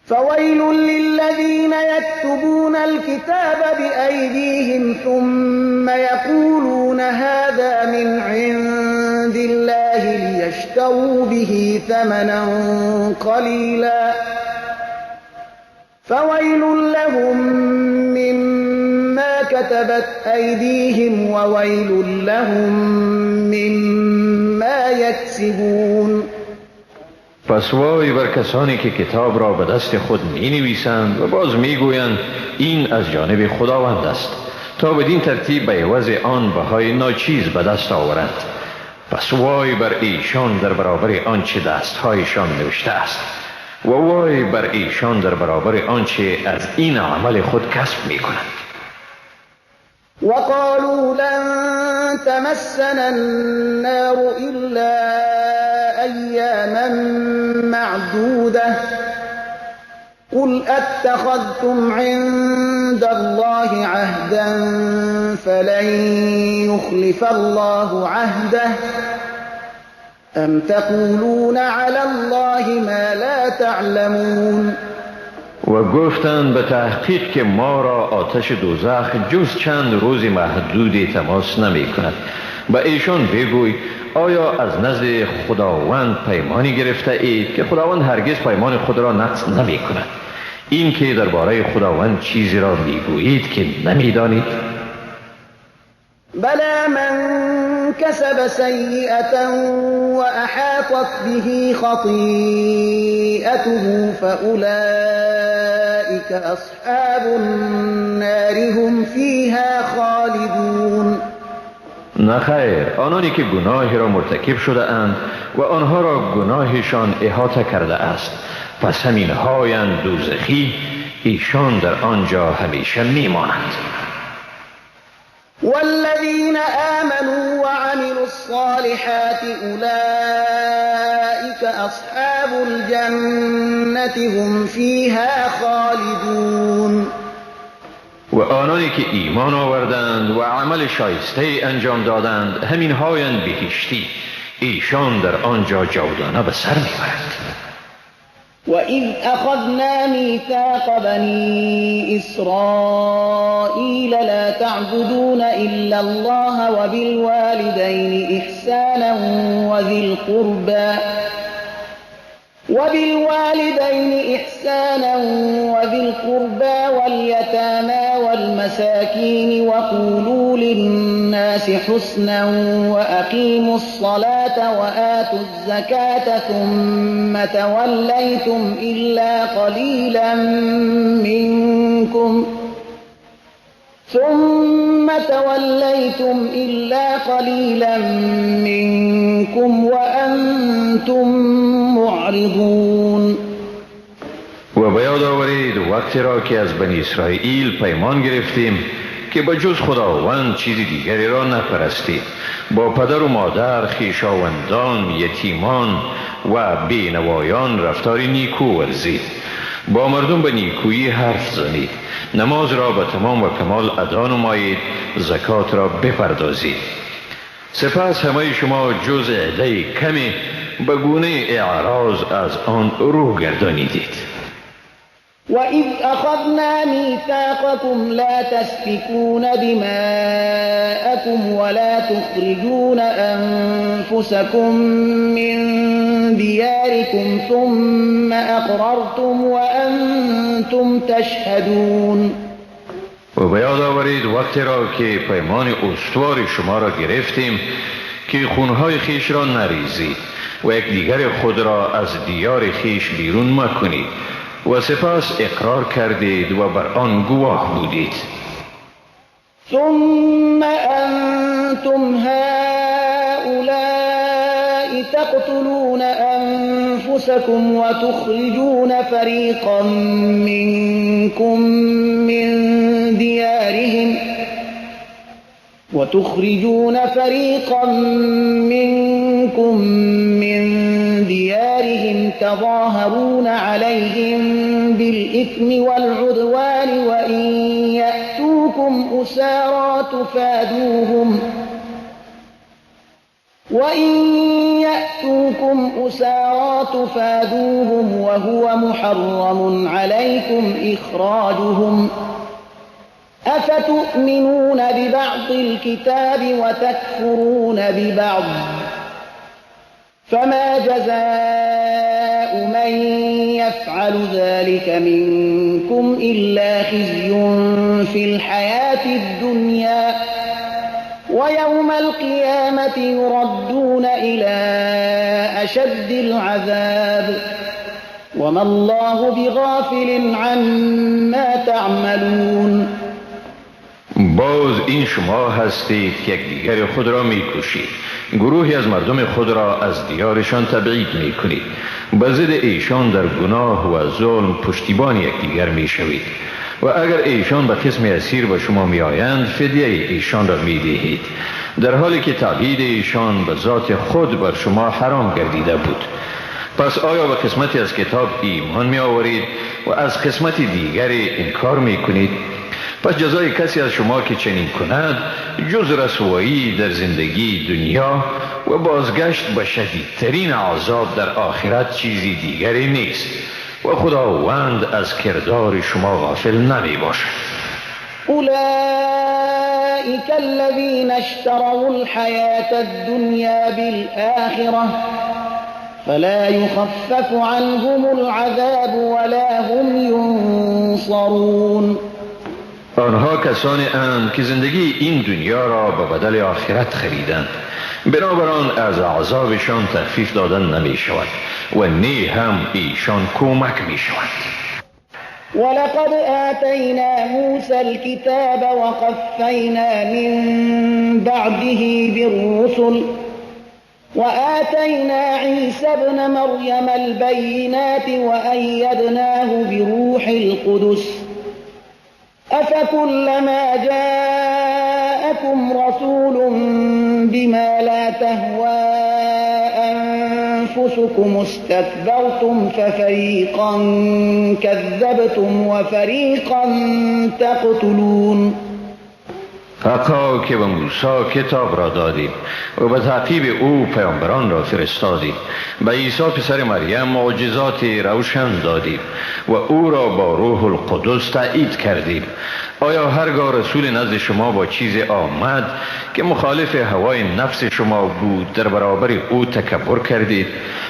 فویل للذین یکتبون الكتاب بأیدیهم ثم یقولون هذا من عند الله لیشتروا به ثمنا قلیلا فویل لهم مما كتبت أیدیهم وویل لهم مما یکسبون. پس وای بر کسانی که کتاب را به دست خود می نویسند و باز می گویند این از جانب خداوند است تا بدین ترتیب به عوض آن بهای ناچیز به دست آورند. پس وای بر ایشان در برابر آنچه دستهایشان نوشته است و وای بر ایشان در برابر آنچه از این عمل خود کسب می کنند. وقالوا لن تمسنا النار إلا أياما معدودة قل أتخذتم عند الله عهدا فلن يخلف الله عهده أم تقولون على الله ما لا تعلمون. و گفتند به تحقیق که ما را آتش دوزخ جز چند روز محدودی تماس نمی کند. به ایشان بگوی آیا از نزد خداوند پیمانی گرفته اید که خداوند هرگز پیمان خود را نقض نمی کند؟ این که درباره خداوند چیزی را می گویید که نمی دانید. بلى من كسب سيئة وأحاطت به خطيئته فأولئك أصحاب النار هم فيها خالدون. نه خیر، آنانی که گناهی را مرتکب شده اند و آنها را گناهشان احاطه کرده است، پس همین هایند دوزخی، ایشان در آنجا همیشه میمانند. والذین آمنوا وعملوا الصالحات أولئك أصحاب الجنة هم فيها خالدون. و آنانی که ایمان آوردند و عمل شایسته انجام دادند همین هایند بهشتی، ایشان در آنجا جاودانه به سر میبرند. وَإِذْ أَخَذْنَا مِيثَاقَ بَنِي إِسْرَائِيلَ لَا تَعْبُدُونَ إِلَّا اللَّهَ وَبِالْوَالِدَيْنِ إِحْسَانًا وَذِي الْقُرْبَى وَالْيَتَامَى وَالْمَسَاكِينِ وَقُولُوا لِلنَّاسِ حُسْنًا وَأَقِيمُوا الصَّلَاةَ وَآتُوا الزَّكَاةَ ثُمَّ تَوَلَّيْتُمْ إِلَّا قَلِيلًا مِنكُمْ وَأَنْتُمْ مُعْرِضُونَ. و به یاد آورید وقتی را که از بنی اسرائیل پیمان گرفتیم که به جز خداوند چیزی دیگری را نپرستید، با پدر و مادر، خویشاوندان، یتیمان و بینوایان رفتار نیکو ورزید، با مردم به نیکویی حرف زنید، نماز را به تمام و کمال ادا نمایید، زکات را بپردازید. سپس همه شما جز عده کمی به گونه اعراض از آن رو گردانیدید. وإذ أخذنا ميثاقكم لا تسفكون دماءكم ولا تخرجون أنفسكم من دياركم ثم أقررتم وأنتم تشهدون. و به یاد آورید وقتی را که پیمان استوار شما را گرفتیم که خونهای خیش را نریزید و یکدیگر خود را از دیار خیش بیرون مکنید و سپس اقرار کردید و بر آن گواه بودید. ثم انتم هؤلاء تقتلون انفسكم وتخرجون فريقا منكم من ديارهم وتخرجون فريقا منكم من ديارهم تظاهرون عليهم بالإثم والعدوان وإن يأتوكم أسارى تفادوهم وإن يأتوكم أسارى تفادوهم وهو محرم عليكم إخراجهم أفتؤمنون ببعض الكتاب وتكفرون ببعض فما جزاء من يفعل ذلك منكم إلا خزي في الحياة الدنيا ويوم القيامة يردون إلى أشد العذاب وما الله بغافل عما تعملون. باز این شما هستید که یکدیگر خود را میکشید، گروهی از مردم خود را از دیارشان تبعید میکنید، به ضد ایشان در گناه و ظلم پشتیبان یکدیگر میشوید و اگر ایشان به قسم اسیر به شما میآیند فدیه ایشان را میدهید، در حالی که تبعید ایشان به ذات خود بر شما حرام گردیده بود. پس آیا به قسمتی از کتاب ایمان می آورید و از قسمت دیگری انکار می کنید؟ پس جزای کسی از شما که چنین کند جز رسوایی در زندگی دنیا و بازگشت به شدیدترین عذاب در آخرت چیزی دیگری نیست و خداوند از کردار شما غافل نمی باشد. اولئک الذین اشتروا الحیاة الدنیا بالآخرة فلا يخفف عنهم العذاب ولا هم ينصرون. آنها کسانی اند که زندگی این دنیا را به بدل آخرت خریدند، بنابراین از عذابشان تخفیف دادن نمی شود و نی هم ایشان کمک می شود. ولقد آتینا موسى الكتاب وقفینا من بعده بالرسل وآتینا عیسی ابن مریم البینات وأیدناه بروح القدس أفكلما جاءكم رسول بما لا تهوى أنفسكم استكبرتم ففريقا كذبتم وفريقا تقتلون. حقا که به موسی کتاب را دادیم و به تعقیب او پیامبران را فرستادیم، به عیسی پسر مریم معجزات روشن دادیم و او را با روح القدس تایید کردیم. آیا هرگاه رسول نزد شما با چیز آمد که مخالف هوای نفس شما بود در برابر او تکبر کردید،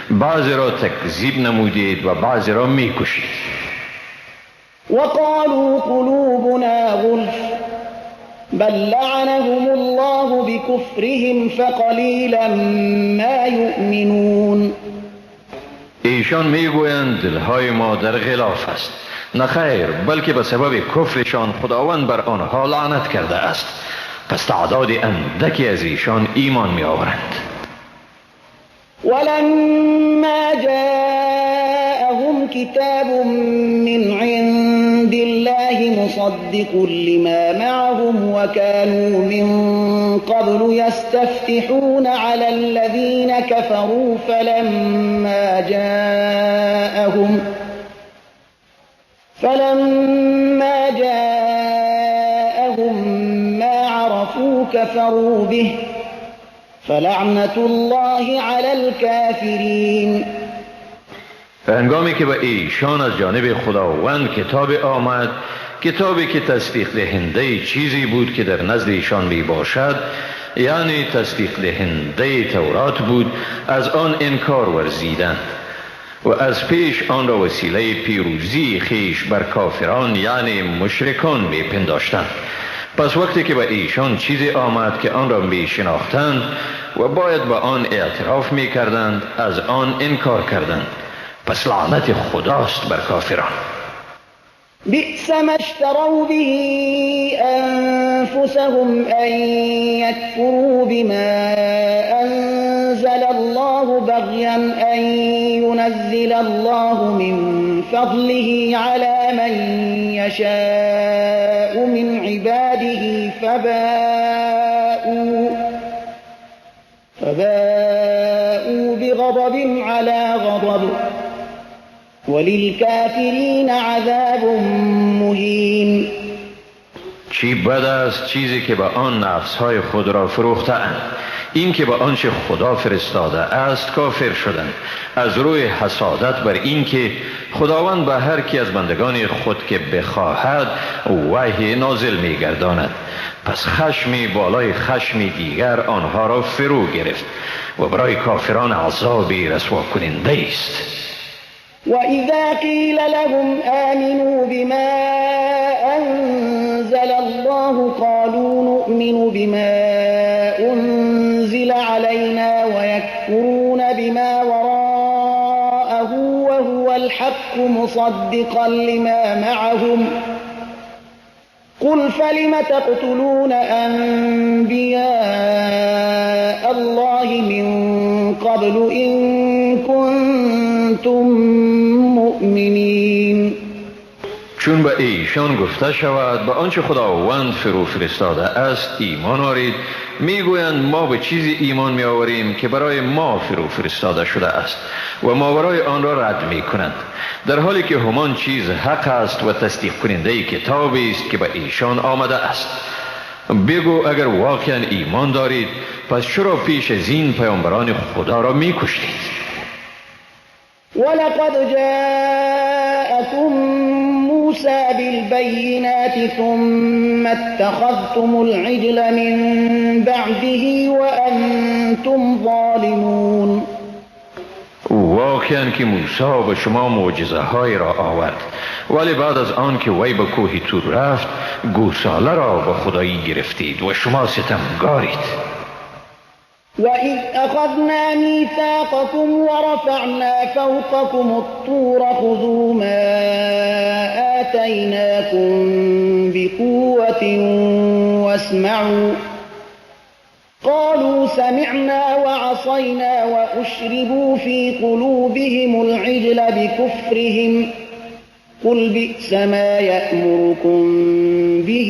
بعضی را تکذیب نمودید و بعضی را میکشید؟ وقالوا قلوبنا غلف بل لعنهم الله بكفرهم فقلیلا ما یؤمنون. ایشان میگویند دلهای ما در غلاف است. نه خیر، بلکه به سبب کفرشان خداوند بر آنها لعنت کرده است. پس تعداد اندکی از ایشان ایمان می آورند. ولما جاءهم كتاب من عند الله مصدق لما معهم وكانوا من قبل يستفتحون على الذين كفروا فلما جاءهم ما عرفوا كفروا به فلعنة الله على الكافرين. هنگامی که به ایشان از جانب خداوند کتاب آمد، کتابی که تصدیق دهنده چیزی بود که در نزد ایشان می باشد، یعنی تصدیق دهنده تورات بود، از آن انکار ورزیدند و از پیش آن را وسیله پیروزی خیش بر کافران یعنی مشرکان می پنداشتند. پس وقتی که به ایشان چیزی آمد که آن را می شناختند و باید به آن اعتراف می کردند، از آن انکار کردند. پس لعنت خداست بر کافران. بئس ما اشتروا به أنفسهم أن يكفروا بما أنزل الله بغيا أن ينزل الله من فضله على من يشاء من عباده فباءوا بغضب على غضب وللكافرین عذاب مهین. چی بد است چیزی که به آن نفسهای خود را فروختند، این که به آنچه خدا فرستاده است کافر شدند، از روی حسادت بر این که خداوند به هر کی از بندگان خود که بخواهد وحی نازل می‌گرداند. پس خشمی بالای خشمی دیگر آنها را فرو گرفت و برای کافران عذابی رسوا کننده است. وَإِذَا قِيلَ لَهُمْ آمِنُوا بِمَا أَنزَلَ اللَّهُ قَالُوا نُؤْمِنُ بِمَا أُنزِلَ عَلَيْنَا وَيَكْفُرُونَ بِمَا وَرَاءَهُ وَهُوَ الْحَقُّ مُصَدِّقًا لِمَا مَعَهُمْ قُلْ فَلِمَ تَقْتُلُونَ أَنْبِيَاءَ اللَّهِ مِنْ قَبْلُ إِنْ كُنْتُمْ مؤمنین. چون به ایشان گفته شود به آنچه خداوند فرو فرستاده است ایمان آرید، میگویند ما به چیزی ایمان میآوریم که برای ما فرو فرستاده شده است و ماورای آن را رد میکنند، در حالی که همان چیز حق است و تصدیق کننده کتابی است که به ایشان آمده است. بگو اگر واقعا ایمان دارید پس چرا پیش از این پیامبران خدا را میکشتید؟ ولقد جاءكم موسى بالبينات ثم اتخذتم العجل من بعده وأنتم ظالمون. واقعا که موسی به شما معجزه های را آورد، ولی بعد از آن که وی به کوه تور رفت گوساله را به خدایی گرفتید و شما ستمگارید. وَإِذْ أَخَذْنَا مِيثَاقَكُمْ وَرَفَعْنَا فَوْقَكُمُ الطُّورَ خُذُوا مَا آتَيْنَاكُمْ بِقُوَّةٍ وَاسْمَعُوا قَالُوا سَمِعْنَا وَعَصَيْنَا وَأُشْرِبُوا فِي قُلُوبِهِمُ الْعِجْلَ بِكُفْرِهِمْ قُلْ بِئْسَ مَا يَأْمُرُكُمْ بِهِ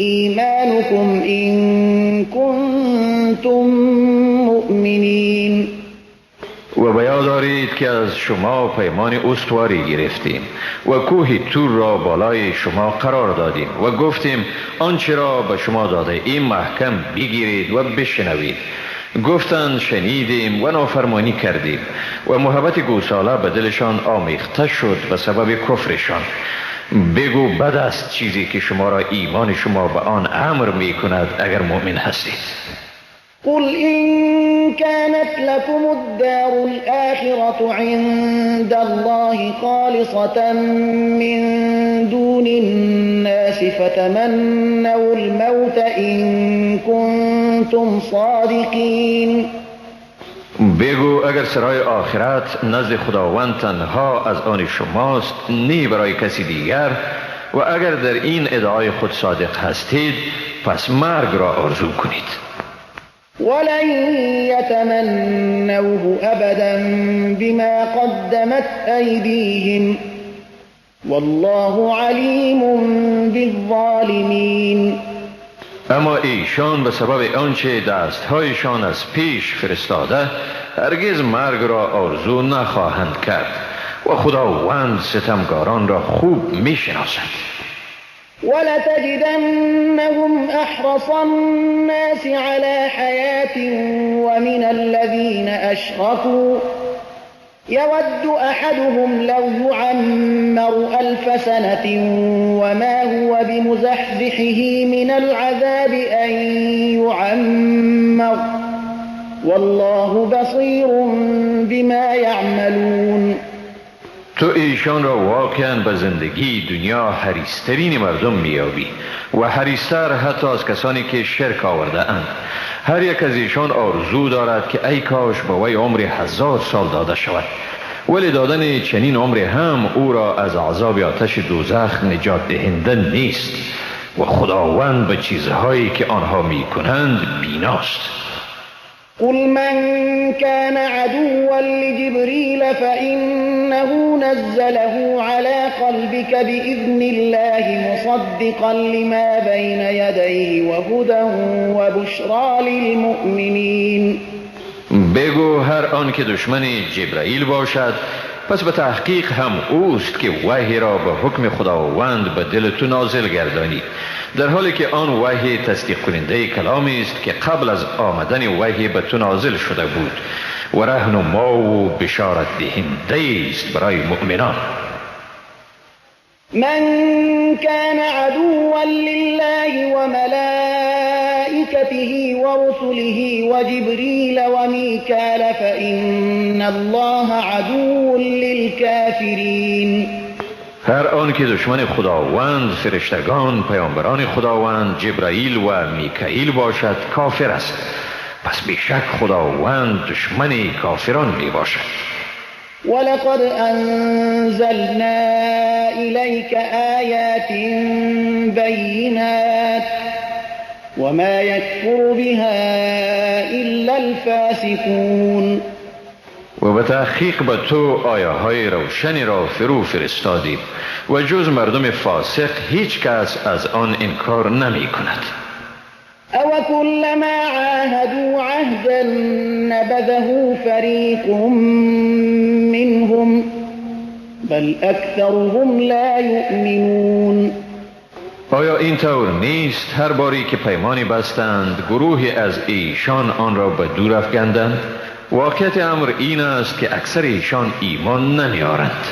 إِيمَانُكُمْ إِن كُنتُم مؤمنین. و به یاد دارید که از شما پیمان استواری گرفتیم و کوه تور را بالای شما قرار دادیم و گفتیم آنچه را به شما داده ایم محکم بگیرید و بشنوید. گفتند شنیدیم و نافرمانی کردیم و محبت گوساله به دلشان آمیخته شد به سبب کفرشان. بگو بد است چیزی که شما را ایمان شما به آن امر می کند اگر مؤمن هستید. قل إن كانت لكم الدار الآخرة عند الله خالصة من دون الناس فتمنوا الموت إن كنتم صادقین. بگو اگر سرای آخرت نزد خداوند تنها از آن شماست نی برای کسی دیگر، و اگر در این ادعای خود صادق هستید پس مرگ را آرزو کنید. ولن يتمنوه أبدا بما قدمت أيديهم والله عليم بالظالمين. اما ایشان به سبب آنچه دستهایشان از پیش فرستاده هرگز مرگ را آرزو نخواهند کرد و خداوند ستمگاران را خوب میشناسد. ولتجدنهم أحرص الناس على حياة ومن الذين أشركوا يود أحدهم لو يعمر 1000 سنة وما هو بمزحزحه من العذاب أن يعمر والله بصير بما يعملون. تو ایشان را واقعا به زندگی دنیا حریصترین مردم میابی و حریصتر حتی از کسانی که شرک آورده اند. هر یک از ایشان آرزو دارد که ای کاش به وی عمر 1000 سال داده شود، ولی دادن چنین عمر هم او را از عذاب آتش دوزخ نجات دهنده نیست و خداوند به چیزهایی که آنها میکنند بیناست. قل من كان عدوا لجبريل فإنه نزله على قلبك بإذن الله مصدقا لما بين يديه وهدى وبشرى للمؤمنين. بگو هر آن که دشمن جبرائیل باشد پس به تحقیق هم اوست که وحی را به حکم خداوند به دل تو نازل گردانید، در حالی که آن وحی تصدیق کننده کلامی است که قبل از آمدن وحی به تو نازل شده بود و رهنما و بشارت دهنده است برای مؤمنان. من كان عدوا لله وملائكته ورسله وجبريل وميكال فإن الله عدو للكافرين. هر آن که دشمن خداوند، فرشتگان، پیامبران خداوند، جبرائیل و میکائیل باشد کافر است، پس بیشک خداوند دشمن کافران می باشد. ولقد أنزلنا إليك آيات بينات وما يكفر بها إلا الفاسقون. و به تحقیق به تو آیه های روشنی را فرو فرستادیم و جز مردم فاسق هیچ کس از آن انکار نمی کند. او كلما عاهدوا عهدا نبذه فريق منهم بل اکثرهم لا یؤمنون. آیا این طور نیست هر باری که پیمانی بستند گروهی از ایشان آن را به دور افکندند؟ واقعیت امر این است که اکثر ایشان ایمان نمیارند.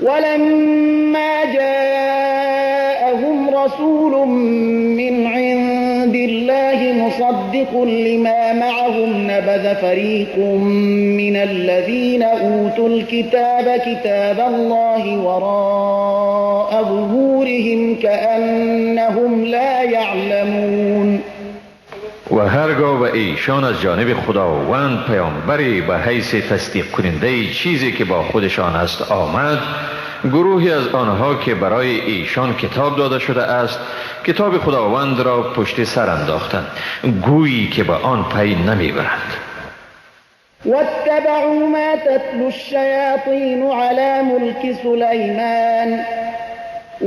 ولما جاءهم رسول من عند الله مصدق لما معهم نبذ فريق من الذين أوتوا الكتاب كتاب الله وراء ظهورهم كأنهم لا يعلمون. و هرگاه به ایشان از جانب خداوند پیامبری به حیث تصدیق کننده چیزی که با خودشان است آمد، گروهی از آنها که برای ایشان کتاب داده شده است کتاب خداوند را پشت سر انداختند، گویی که به آن پی نمیبرند. واتبعوا ما تتلو الشیاطین علی ملک سلیمان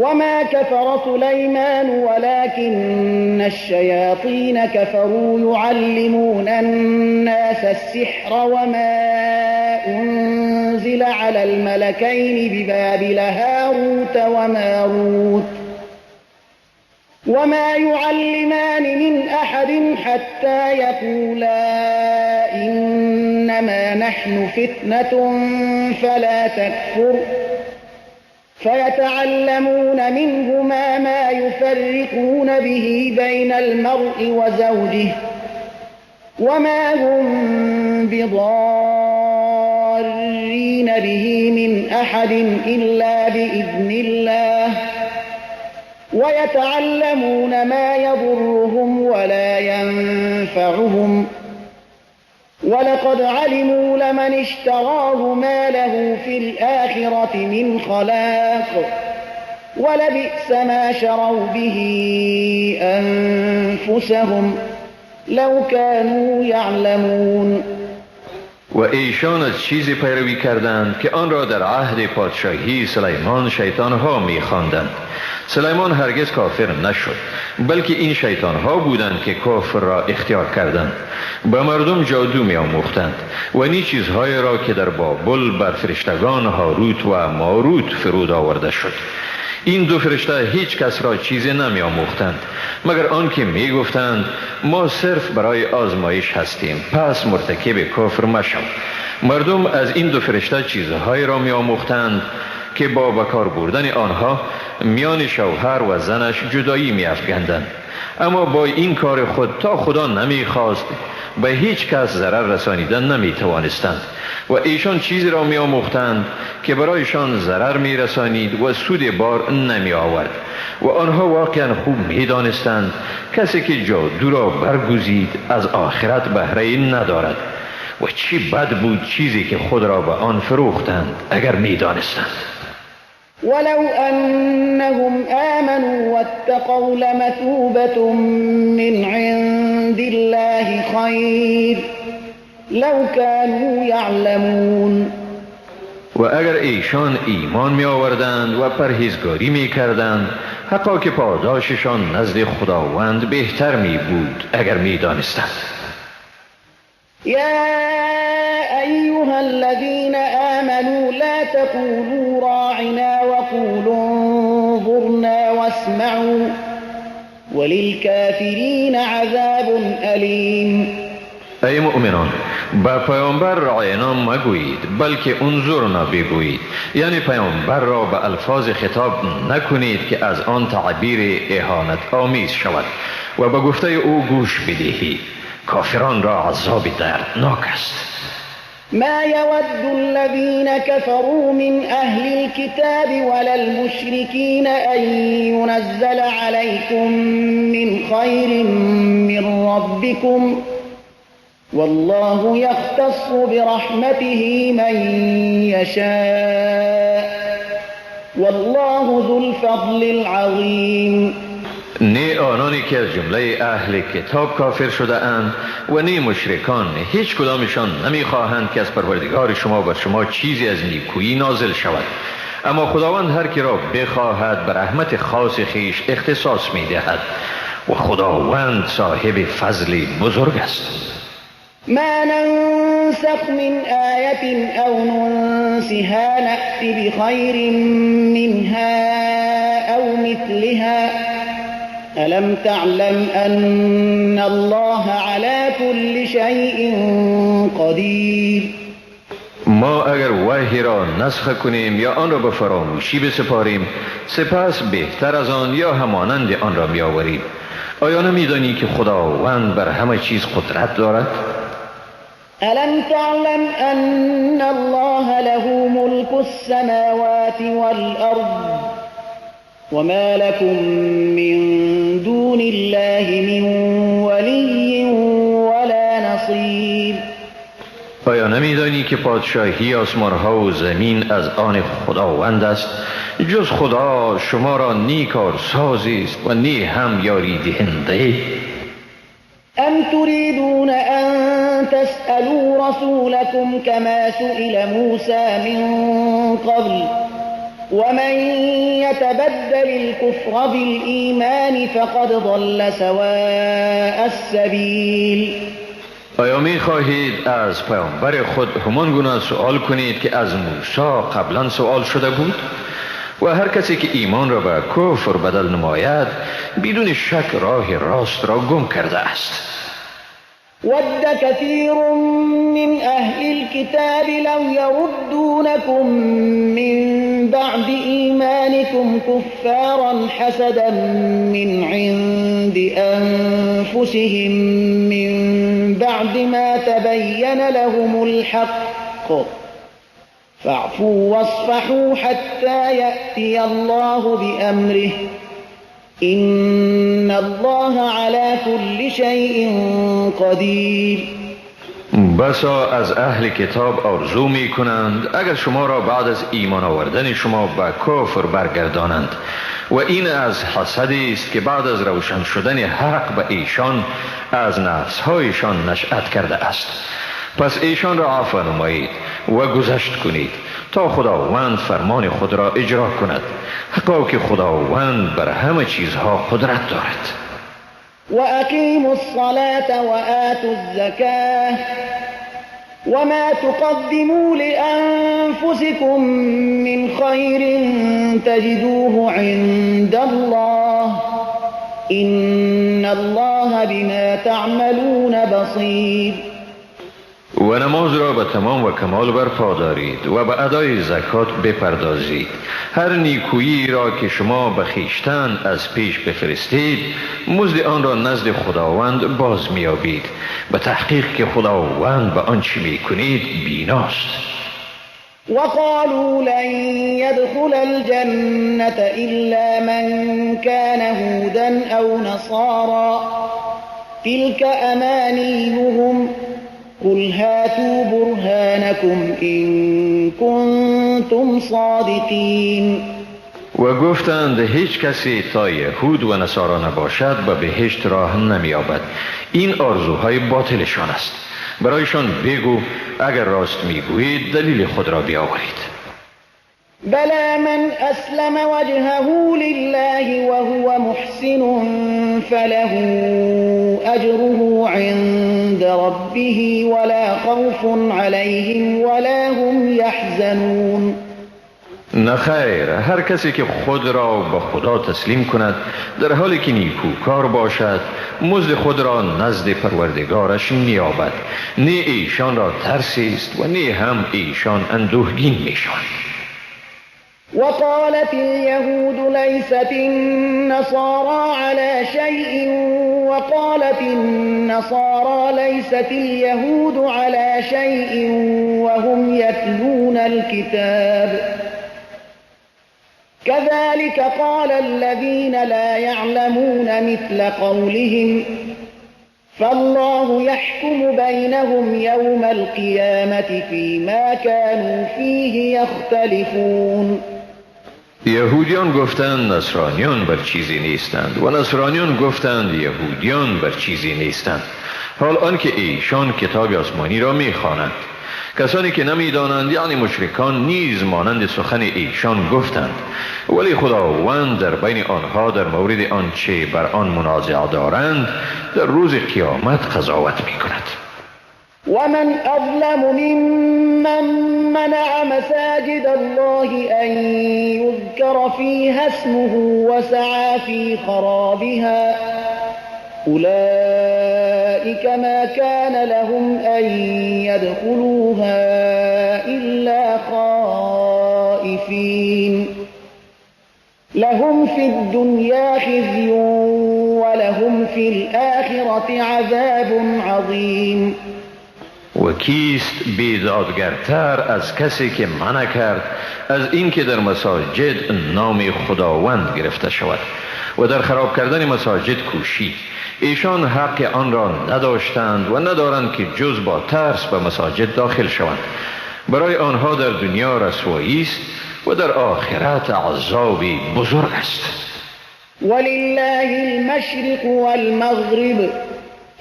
وما كفر سليمان ولكن الشياطين كفروا يعلمون الناس السحر وما أنزل على الملكين ببابل هاروت وماروت وما يعلمان من أحد حتى يقولا إنما نحن فتنة فلا تكفر فيتعلمون منهما ما يفرقون به بين المرء وزوجه وما هم بضارين به من أحد إلا بإذن الله ويتعلمون ما يضرهم ولا ينفعهم ولقد علموا لمن اشتراه ما له في الآخرة من خلاق ولبئس ما شروا به أنفسهم لو كانوا يعلمون. و ایشان از چیزی پیروی کردند که آن را در عهد پادشاهی سلیمان شیطانها می‌خواندند. سلیمان هرگز کافر نشد، بلکه این شیطانها بودند که کفر را اختیار کردند، به مردم جادو می آموختند و نی چیزهای را که در بابل بر فرشتگان هاروت و ماروت فرود آورده شد. این دو فرشته هیچ کس را چیزی نمی آموختند مگر آنکه می گفتند ما صرف برای آزمایش هستیم، پس مرتکب کفر مشو. مردم از این دو فرشته چیزهایی را می آموختند که با بکار بردن آنها میان شوهر و زنش جدایی می افکندند. اما با این کار خود تا خدا نمی خواست به هیچ کس ضرر رسانیدن نمی توانستند و ایشان چیزی را می آموختند که برایشان ضرر می رسانید و سود بار نمی آورد و آنها واقعا خوب می دانستند کسی که جادو را برگزید از آخرت بهره ندارد و چی بد بود چیزی که خود را به آن فروختند اگر می دانستند. ولو أنهم آمنوا واتقوا لمثوبة من عند الله خير لو كانوا يعلمون. و اگر ایشان ایمان می آوردند و پرهیزگاری می کردند حقا که پاداششان نزد خداوند بهتر می بود اگر می دانستند. يا أيها الذين آمنوا لا تقولوا راعنا وقولوا انظرنا واسمعوا وللكافرين عذاب أليم. ای مؤمنان، به پیامبر راینا مگویید بلکه انظرنا بگویید، یعنی پیامبر را به الفاظ خطاب نکنید که از آن تعبیر اهانت آمیز شود و به گفته او گوش بدهید. کافران را عذاب دردناک است. ما يود الذين كفروا من أهل الكتاب ولا المشركين أن ينزل عليكم من خير من ربكم والله يختص برحمته من يشاء والله ذو الفضل العظيم. نه آنانی که از جمله اهل کتاب کافر شده اند و نه مشرکان، هیچ کدامشان نمیخواهند که از پروردگار شما بر شما چیزی از نیکویی نازل شود، اما خداوند هر کی را بخواهد به رحمت خاص خویش اختصاص میدهد و خداوند صاحب فضل بزرگ است. ما ننسخ من آیة او ننسها نأت بخیر منها او مثلها ألم تعلم أن الله على كل شيء قدیر. ما اگر وحی را نسخ کنیم یا آن را به فراموشی بسپاریم، سپس بهتر از آن یا همانند آن را میآوریم. آیا نمیدانی که خداوند بر همه چیز قدرت دارد؟ ألم تعلم أن الله له ملك السماوات والأرض وما لكم من دون الله من ولي ولا نصير. آیا نمیدانی که پادشاهی آسمانها و زمین از آن خداوند است؟ جز خدا شما را نی کارساز است و نی هم یاری دهنده. أم تريدون أن تسألوا رسولكم كما سئل موسى من قبل ومن يتبدل الكفر بالإيمان فقد ضل سواء السبيل. آیا می خواهید از پیامبر خود همان گونه سوال کنید که از موسی قبلا سوال شده بود؟ و هر کسی که ایمان را به کفر بدل نماید بدون شک راه راست را گم کرده است. ود كثير من أهل الكتاب لو يردونكم من بعد إيمانكم كفارا حسدا من عند أنفسهم من بعد ما تبين لهم الحق فاعفوا واصفحوا حتى يأتي الله بأمره إن الله على كل شيء قدیر. بسا از اهل کتاب آرزو می کنند اگر شما را بعد از ایمان آوردن شما به کفر برگردانند، و این از حسدی است که بعد از روشن شدن حق به ایشان از نفسهایشان نشأت کرده است. پس ایشان را عفو نمایید و گذشت کنید تا خداوند فرمان خود را اجرا کند، حقا که خداوند بر همه چیزها قدرت دارد. و اقیموا الصلاة و آتوا الزکاة وما تقدموا لأنفسكم من خیر تجدوه عند الله إن الله بما تعملون بصیر. و نماز را به تمام و کمال برپا دارید و به ادای زکات بپردازید. هر نیکویی را که شما به خویشتن از پیش بفرستید مزد آن را نزد خداوند باز می‌یابید، به تحقیق که خداوند به آنچه می‌کنید بیناست. وقالوا لن يدخل الجنة إلا من كان هودا أو نصارى تلك أمانيهم قل هاتوا برهانكم إن كنتم صادقين. و گفتند هیچ کسی تا یهود و نصارا نباشد به بهشت راه نمی‌یابد. این آرزوهای باطلشان است. برایشان بگو اگر راست میگویید دلیل خود را بیاورید. بلى من أسلم وجهه لله وهو محسن فله أجره عند ربه ولا خوف عليهم ولا هم يحزنون. نه خیر، هر کسی که خود را به خدا تسلیم کند در حالی که نیکوکار باشد مزد خود را نزد پروردگارش می‌یابد. نه ایشان را ترسی است و نه هم ایشان اندوهگین میشوند. وقالت اليهود ليست النصارى على شيء وقالت النصارى ليست اليهود على شيء وهم يتلون الكتاب كذلك قال الذين لا يعلمون مثل قولهم فالله يحكم بينهم يوم القيامة فيما كانوا فيه يختلفون. یهودیان گفتند نصرانیان بر چیزی نیستند و نصرانیان گفتند یهودیان بر چیزی نیستند، حال آنکه ایشان کتاب آسمانی را میخوانند. کسانی که نمیدانند یعنی مشرکان نیز مانند سخن ایشان گفتند، ولی خداوند در بین آنها در مورد آنچه بر آن منازعه دارند در روز قیامت قضاوت میکند. ومن أظلم ممن منع مساجد الله أن يذكر فيها اسمه وسعى في خرابها أولئك ما كان لهم أن يدخلوها إلا خائفين لهم في الدنيا خزي ولهم في الآخرة عذاب عظيم. و کیست بیدادگرتر از کسی که منع کرد از اینکه در مساجد نام خداوند گرفته شود و در خراب کردن مساجد کوشید؟ ایشان حق آن را نداشتند و ندارند که جز با ترس به مساجد داخل شوند. برای آنها در دنیا رسوایی است و در آخرت عذابی بزرگ است. ولله المشرق والمغرب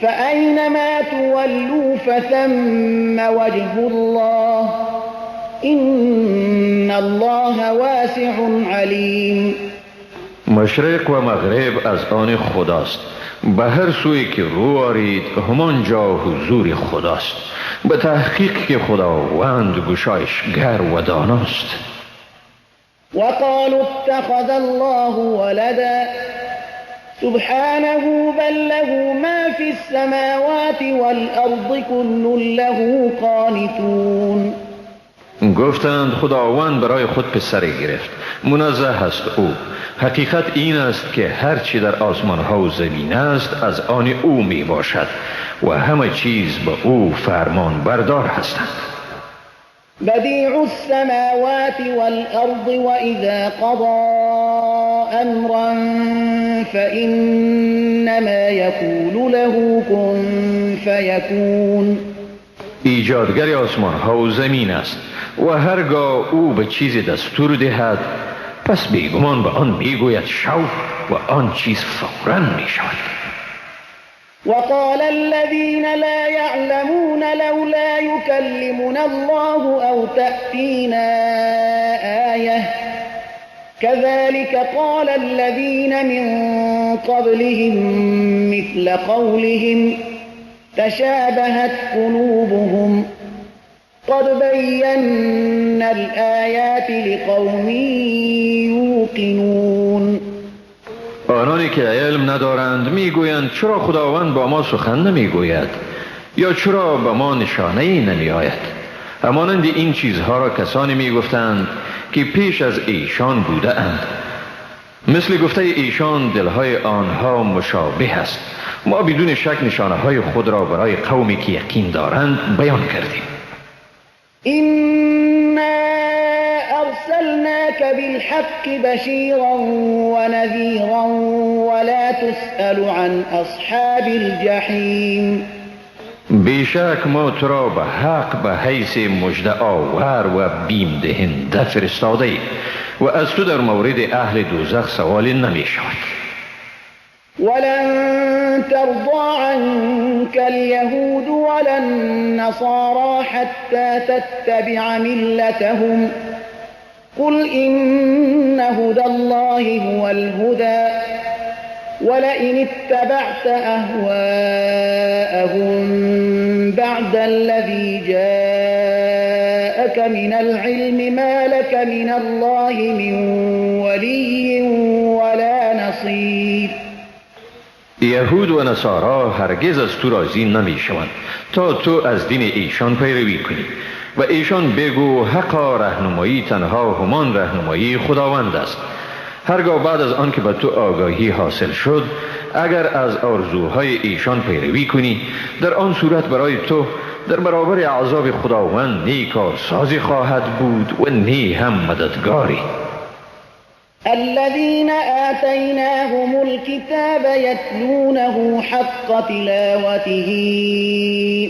فأينما تولوا فثم وجه الله إن الله واسع عليم. مشرق و مغرب از آن خداست، به هر سوی که رو آرید همانجا حضور خداست. به تحقیق که خداوند گشایشگر و داناست. وقالوا اتخذ الله ولدا سبحانه بل له ما في السماوات والأرض كل له قانتون. گفتند خداوند برای خود پسری گرفت، منزه است او. حقیقت این است که هرچی در آسمان ها و زمین است از آن او می باشد و همه چیز به او فرمان بردار هستند. بدیع السماوات والأرض وإذا قضى أمرا فإنما يقول له كن فيكون. ایجادگر آسمان ها و زمین است و هرگاه او به چیز دستور دهد پس بیگمان به آن میگوید شو و آن چیز فوراً می شود. وقال الذين لا يعلمون لولا يكلمنا الله أو تأتينا آية كذلك قال الذين من قبلهم مثل قولهم تشابهت قلوبهم قد بينا الآيات لقوم يوقنون. آنانی که علم ندارند میگویند چرا خداوند با ما سخن نمیگوید یا چرا به ما نشانه ای نمی آید؟ همانند این چیزها را کسانی می گفتند که پیش از ایشان بوده اند. مثل گفته ایشان دلهای آنها مشابه است. ما بدون شک نشانه های خود را برای قومی که یقین دارند بیان کردیم. إنا أرسلناك بالحق بشيرا ونذيرا ولا تسأل عن أصحاب الجحيم. بیشک ما تو را به حق به حیث مژده آور و بیم دهنده فرستاده ایم و از تو در مورد اهل دوزخ سوالی نمی شود. ولن ترضى عنك اليهود ولا النصارى حتى تتبع ملتهم قل إن هدى الله هو الهدى ولئن اتبعت أهواءهم بعد الذي جاءك من العلم ما لك من الله من ولي ولا نصير. یهود و نصارا هرگز از تو راضی نمی شوند تا تو از دین ایشان پیروی کنی و ایشان بگو حقا رهنمایی تنها همان رهنمایی خداوند است. هرگاه بعد از آن که به تو آگاهی حاصل شد اگر از آرزوهای ایشان پیروی کنی، در آن صورت برای تو در برابر عذاب خداوند نی کارسازی خواهد بود و نی هم مددگاری. الذين آتيناهم الكتاب يتلونه حق تلاوته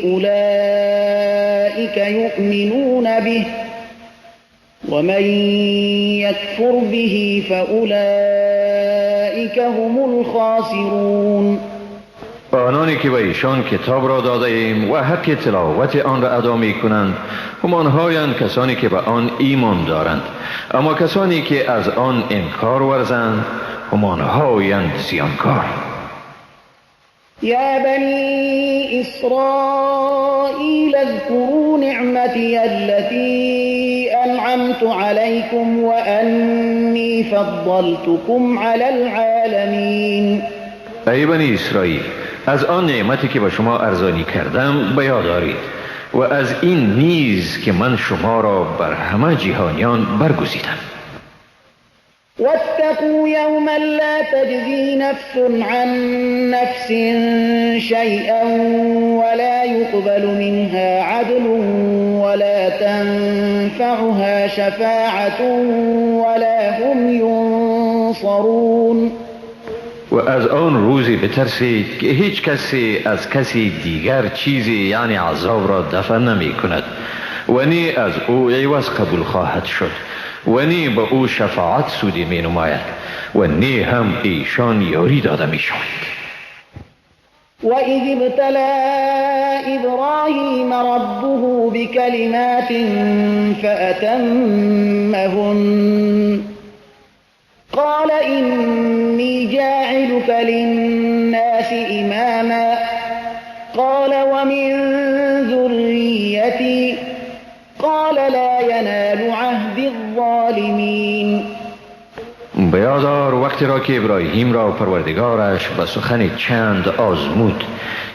أولئك يؤمنون به ومن يكفر به فأولئك هم الخاسرون. آنانی که به ایشان کتاب را داده ایم و حق تلاوت آن را ادا می کنند همانهایند کسانی که به آن ایمان دارند، اما کسانی که از آن انکار ورزند همانهایند زیانکار. یا بنی اسرائیل اذکروا نعمتی التي انعمت علیکم وانی فضلتکم علی العالمین. ای بنی اسرائیل، از آن نعمتی که به شما ارزانی کردم به یاد آرید و از این نیز که من شما را بر همه جهانیان برگزیدم. واتقوا یوما لا تجزی نفس عن نفس شیئا ولا يقبل منها عدل ولا تنفعها شفاعة ولا هم ینصرون. و از آن روزی بترسید که هیچ کسی از کسی دیگر چیزی یعنی عذاب را دفع نمی کند و نی از او عوض قبول خواهد شد و نی به او شفاعت سودی می نماید و نی هم ایشان یاری داده می شوند. و اذ ابتلى ابراهیم ربه بکلمات فأتمهن قال إني جاعلك للناس إماما قال ومن ذريتي قال لا ينال عهد الظالمين. بیادار وقتی را که ابراهیم را پروردگارش به سخن چند آزمود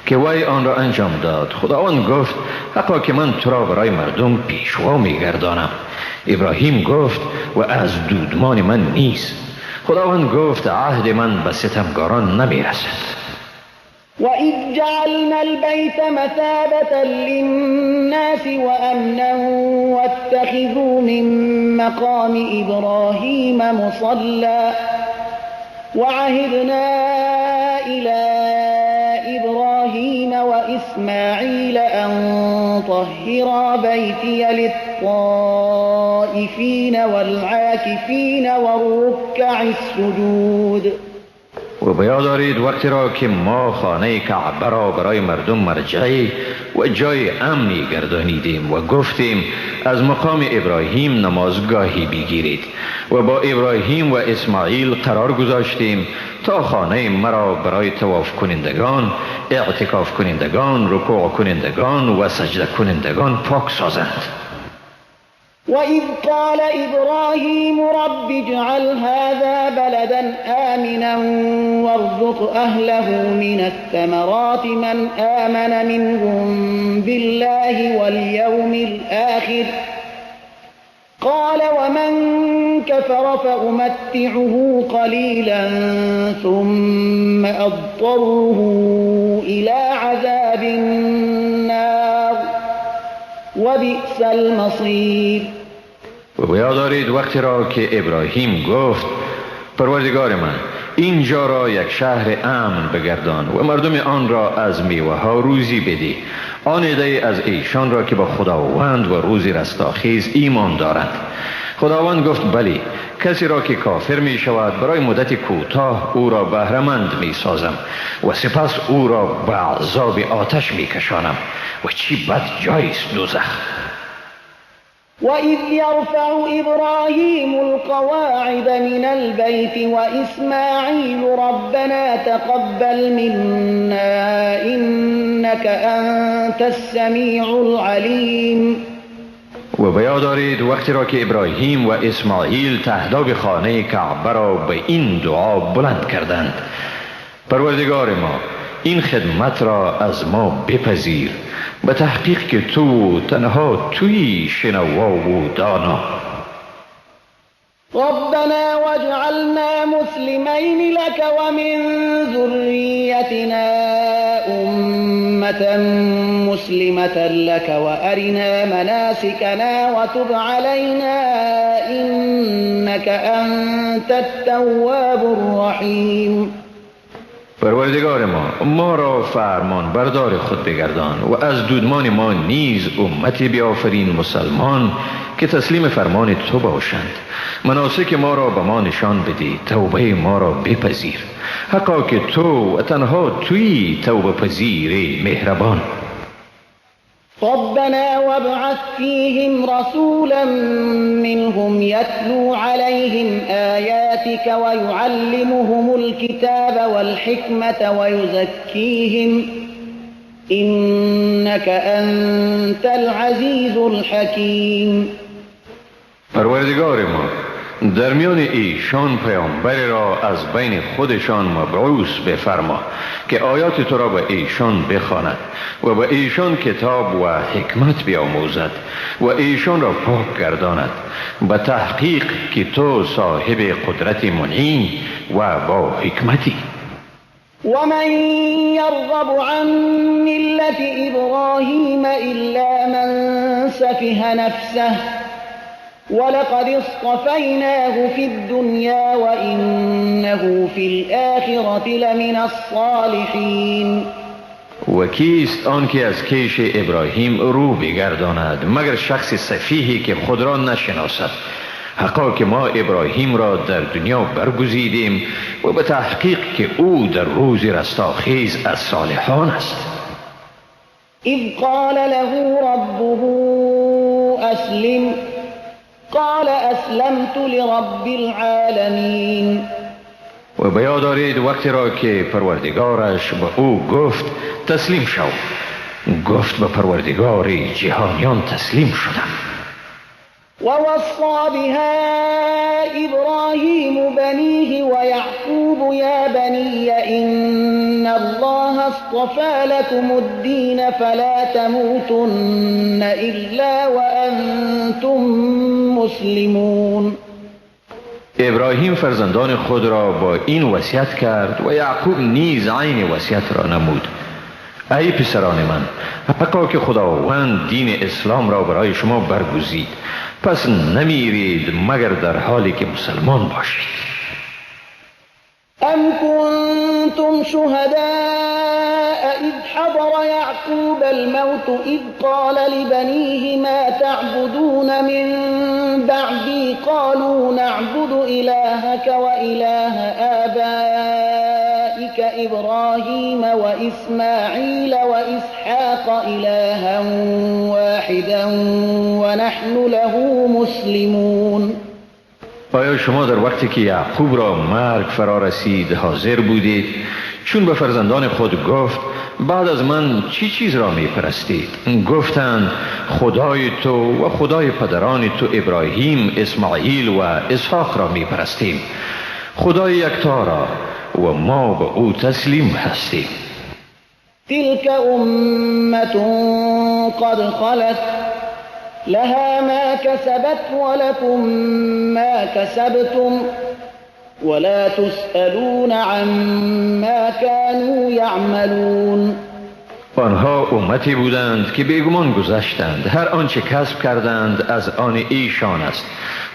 که وی آن را انجام داد، خداوند گفت حقا که من تو را برای مردم پیشوا میگردانم. ابراهیم گفت و از دودمان من نیست. خداوند گفت عهد من به ستمگاران نمیرسد. وَإِذْ جَعَلْنَا الْبَيْتَ مَثَابَةً لِلنَّاسِ وَأَمْنًا وَاتَّخِذُوا مِنْ مَقَامِ إِبْرَاهِيمَ مُصَلًّى وَعَهِدْنَا إِلَى إِبْرَاهِيمَ وَإِسْمَاعِيلَ أَنْ طَهِّرَا بَيْتِيَ لِلطَّائِفِينَ وَالْعَاكِفِينَ وَالرُّكَّعِ السُّجُودِ. و بیاد دارید وقتی را که ما خانه کعبه را برای مردم مرجعی و جای امنی گردانیدیم و گفتیم از مقام ابراهیم نمازگاهی بگیرید و با ابراهیم و اسماعیل قرار گذاشتیم تا خانه مرا برای طواف کنندگان، اعتکاف کنندگان، رکوع کنندگان و سجده کنندگان پاک سازند. وإذ قال إبراهيم رب اجعل هذا بلدا آمنا وارزق أهله من الثمرات من آمن منهم بالله واليوم الآخر قال ومن كفر فأمتعه قليلا ثم أضطره إلى عذاب النار وبئس المصير. و بیاد دارید وقتی را که ابراهیم گفت پروردگار من اینجا را یک شهر امن بگردان و مردم آن را از میوه ها روزی بدی، آن عده از ایشان را که با خداوند و روز رستاخیز ایمان دارند. خداوند گفت بلی، کسی را که کافر می شود برای مدت کوتاه او را بهره‌مند می سازم و سپس او را به عذاب آتش می کشانم و چی بد جایی است دوزخ. وإذ يرفع إبراهيم القواعد من البيت وإسماعيل ربنا تقبل منا إنك أنت السميع العليم. و بیاد دارید وقتی را که ابراهیم و اسماعیل تهداب خانه کعبه را به این دعا بلند کردند: پروردگار ما این خدمت را از ما بپذیر، به تحقیق که تو تنها تویی شنوا و دانا. ربنا واجعلنا مسلمین لك ومن ذریتنا أمة مسلمة لك وأرنا مناسكنا وتب علينا إنك أنت التواب الرحیم. پروردگار ما را فرمان بردار خود بگردان و از دودمان ما نیز امتی بیافرین مسلمان که تسلیم فرمان تو باشند. مناسک ما را به ما نشان بدی، توبه ما را بپذیر، حقا که تو و تنها تویی توبه پذیر مهربان. ربنا وابعث فيهم رسولا منهم يتلو عليهم آياتك ويعلمهم الكتاب والحكمة ويزكيهم إنك أنت العزيز الحكيم. پروردگار ما در میان ایشان پیامبر را از بین خودشان مبعوث بفرما که آیات تو را به ایشان بخواند و به ایشان کتاب و حکمت بیاموزد و ایشان را پاک گرداند، به تحقیق که تو صاحب قدرت منعی و با حکمتی. ومن يرغب عن ملة إبراهيم إلا من سفه نفسه ولقد اصطفيناه في الدنيا وإنه في الآخرة لمن الصالحين. و کیست آن که از کیش ابراهیم رو بگرداند مگر شخص سفیهی که خود را نشناسد؟ حقا که ما ابراهیم را در دنیا برگزیدیم و به تحقیق که او در روز رستاخیز از صالحان است. اذ قال له ربه اسلم قال اسلمت لرب العالمین. و بیاد دارید وقتی را که پروردگارش به او گفت تسلیم شو، گفت به پروردگار جهانیان تسلیم شدم. و وصى بها ابراهیم بنیه و یعقوب یا بنی ان الله اصطفى لكم الدین فلا تموتن الا وانتم مسلمون. ابراهیم فرزندان خود را با این وصیت کرد و یعقوب نیز عین وصیت را نمود: ای پسران من، حقا که خداوند دین اسلام را برای شما برگزید، پس نمیرید مگر در حالی که مسلمان باشید. ام کنتم شهداء اذ حضر یعقوب الموت اذ قال لبنیه ما تعبدون من بعدی قالوا نعبد الهک و اله آبائک ابراهیم و اسماعیل و اسحاق الها واحدا و نحن له مسلمون. آیا شما در وقتی که یعقوب را مرگ فرا رسید حاضر بودید چون به فرزندان خود گفت بعد از من چی چیز را می پرستید؟ گفتند خدای تو و خدای پدران تو ابراهیم، اسماعیل و اسحاق را می پرستیم، خدای یکتا را، و ما به او تسلیم هستیم. تلك امة قد خلت لها ما كسبت ولكم ما كسبتم ولا تسألون عما كانوا يعملون. آنها امتی بودند که بیگمان گذشتند. هر آنچه کسب کردند از آن ایشان است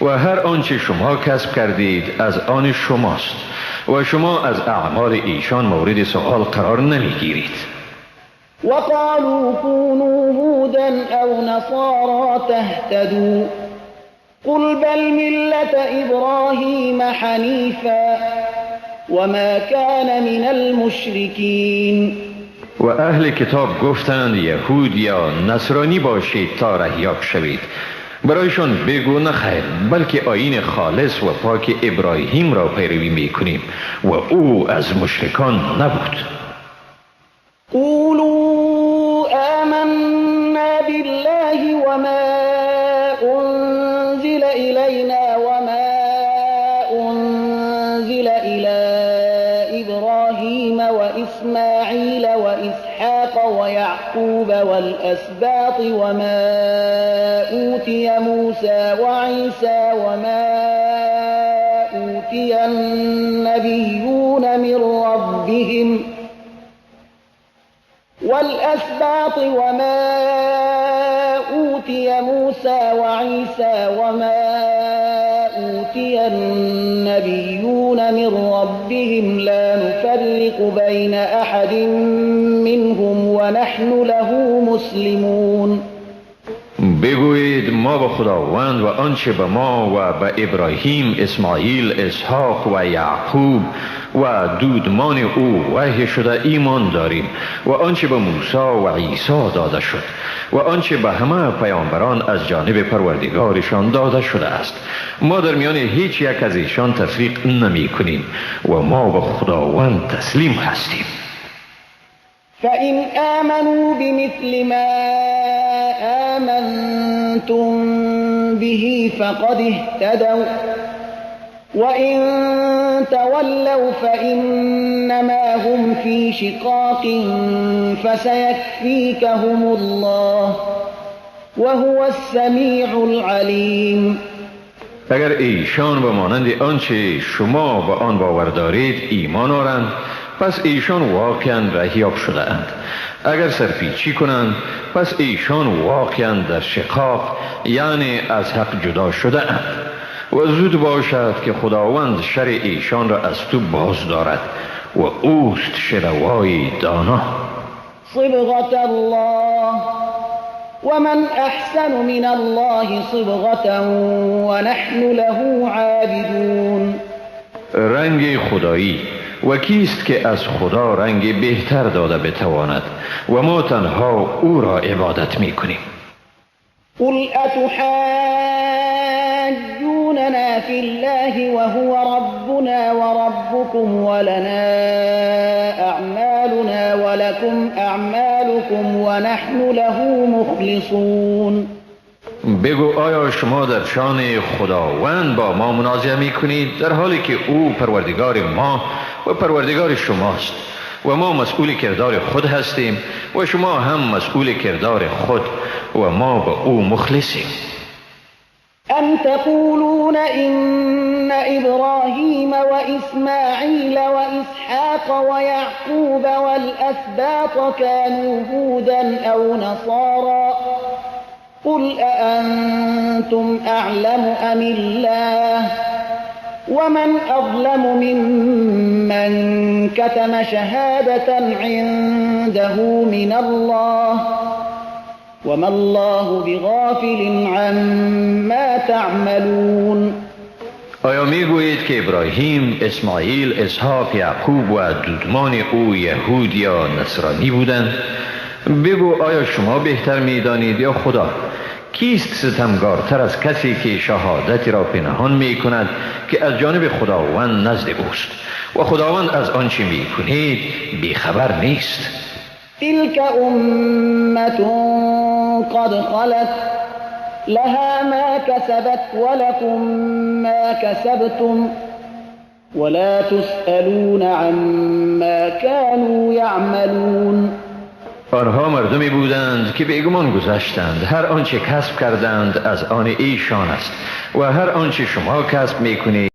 و هر آنچه شما کسب کردید از آن شماست و شما از اعمال ایشان مورد سؤال قرار نمیگیرید. وقالوا كونوا هودا أو نصارى تهتدوا قل بل ملة إبراهيم حنيفا وما كان من المشركين. و اهل کتاب گفتند یهود یا نصرانی باشید تا رهیاب شوید. برایشان بگو نه خیر، بلکه آیین خالص و پاک ابراهیم را پیروی میکنیم و او از مشرکان نبود. قولوا آمنا بالله وما أنزل إلينا وما أنزل إلى إبراهيم وإسماعيل وإسحاق ويعقوب والأسباط وما أوتي موسى وعيسى وما أوتي النبيون من ربهم والأسباط وما أوتي موسى وعيسى وما أوتي النبيون من ربهم لا نفرق بين أحد منهم ونحن له مسلمون. بگویید ما به خداوند و آنچه به ما و به ابراهیم، اسماعیل، اسحاق و یعقوب و دودمان او وحی شده ایمان داریم و آنچه به موسی و عیسی داده شد و آنچه به همه پیامبران از جانب پروردگارشان داده شده است. ما در میان هیچ یک از ایشان تفریق نمی کنیم و ما به خداوند تسلیم هستیم. فإن آمنوا بمثل ما آمنتم به فقد اهتدوا وإن تولوا فإنما هم في شقاق فسيكفيكهم الله وهو السميع العليم. اگر ایشان به مانند آنچه شما به آن باور دارید ایمان آرند، پس ایشان واقعا رهیاب شده اند. اگر سرپیچی کنند، پس ایشان واقعا در شقاق، یعنی از حق جدا شده اند. و زود باشد که خداوند شر ایشان را از تو باز دارد و اوست شنوای دانا. صبغة الله ومن احسن من الله صبغة ونحن له عابدون. رنگ خدایی، و کیست که از خدا رنگ بهتر داده بتواند و ما تنها او را عبادت میکنیم. قل أتحاجوننا في الله وهو ربنا وربكم ولنا أعمالنا ولكم أعمالكم ونحن له مخلصون. بگو آیا شما در شان خداوند با ما منازعه می کنید در حالی که او پروردگار ما و پروردگار شماست و ما مسئول کردار خود هستیم و شما هم مسئول کردار خود و ما به او مخلصیم. أم تقولون إن إبراهيم وإسماعيل وإسحاق ويعقوب والأسباط كانوا هودا أو نصارى قل أأنتم أعلم أم الله ومن أظلم ممن كتم شهادة عنده من الله وما الله بغافل عما تعملون. آیا میگویید که ابراهیم، اسماعیل، اسحاق، یعقوب و دودمان او یهود یا نصرانی بودند؟ بگو آیا شما بهتر میدانید یا خدا؟ کیست ستمگارتر از کسی که شهادتی را پنهان می کند که از جانب خداوند نزد اوست و خداوند از آنچه می کنید بیخبر نیست. تلك أمة قد خلت لها ما كسبت ولكم ما كسبتم ولا تسألون عما كانوا يعملون. آنها مردمی بودند که بیگمان گذشتند. هر آنچه کسب کردند از آن ایشان است و هر آنچه شما کسب میکنید.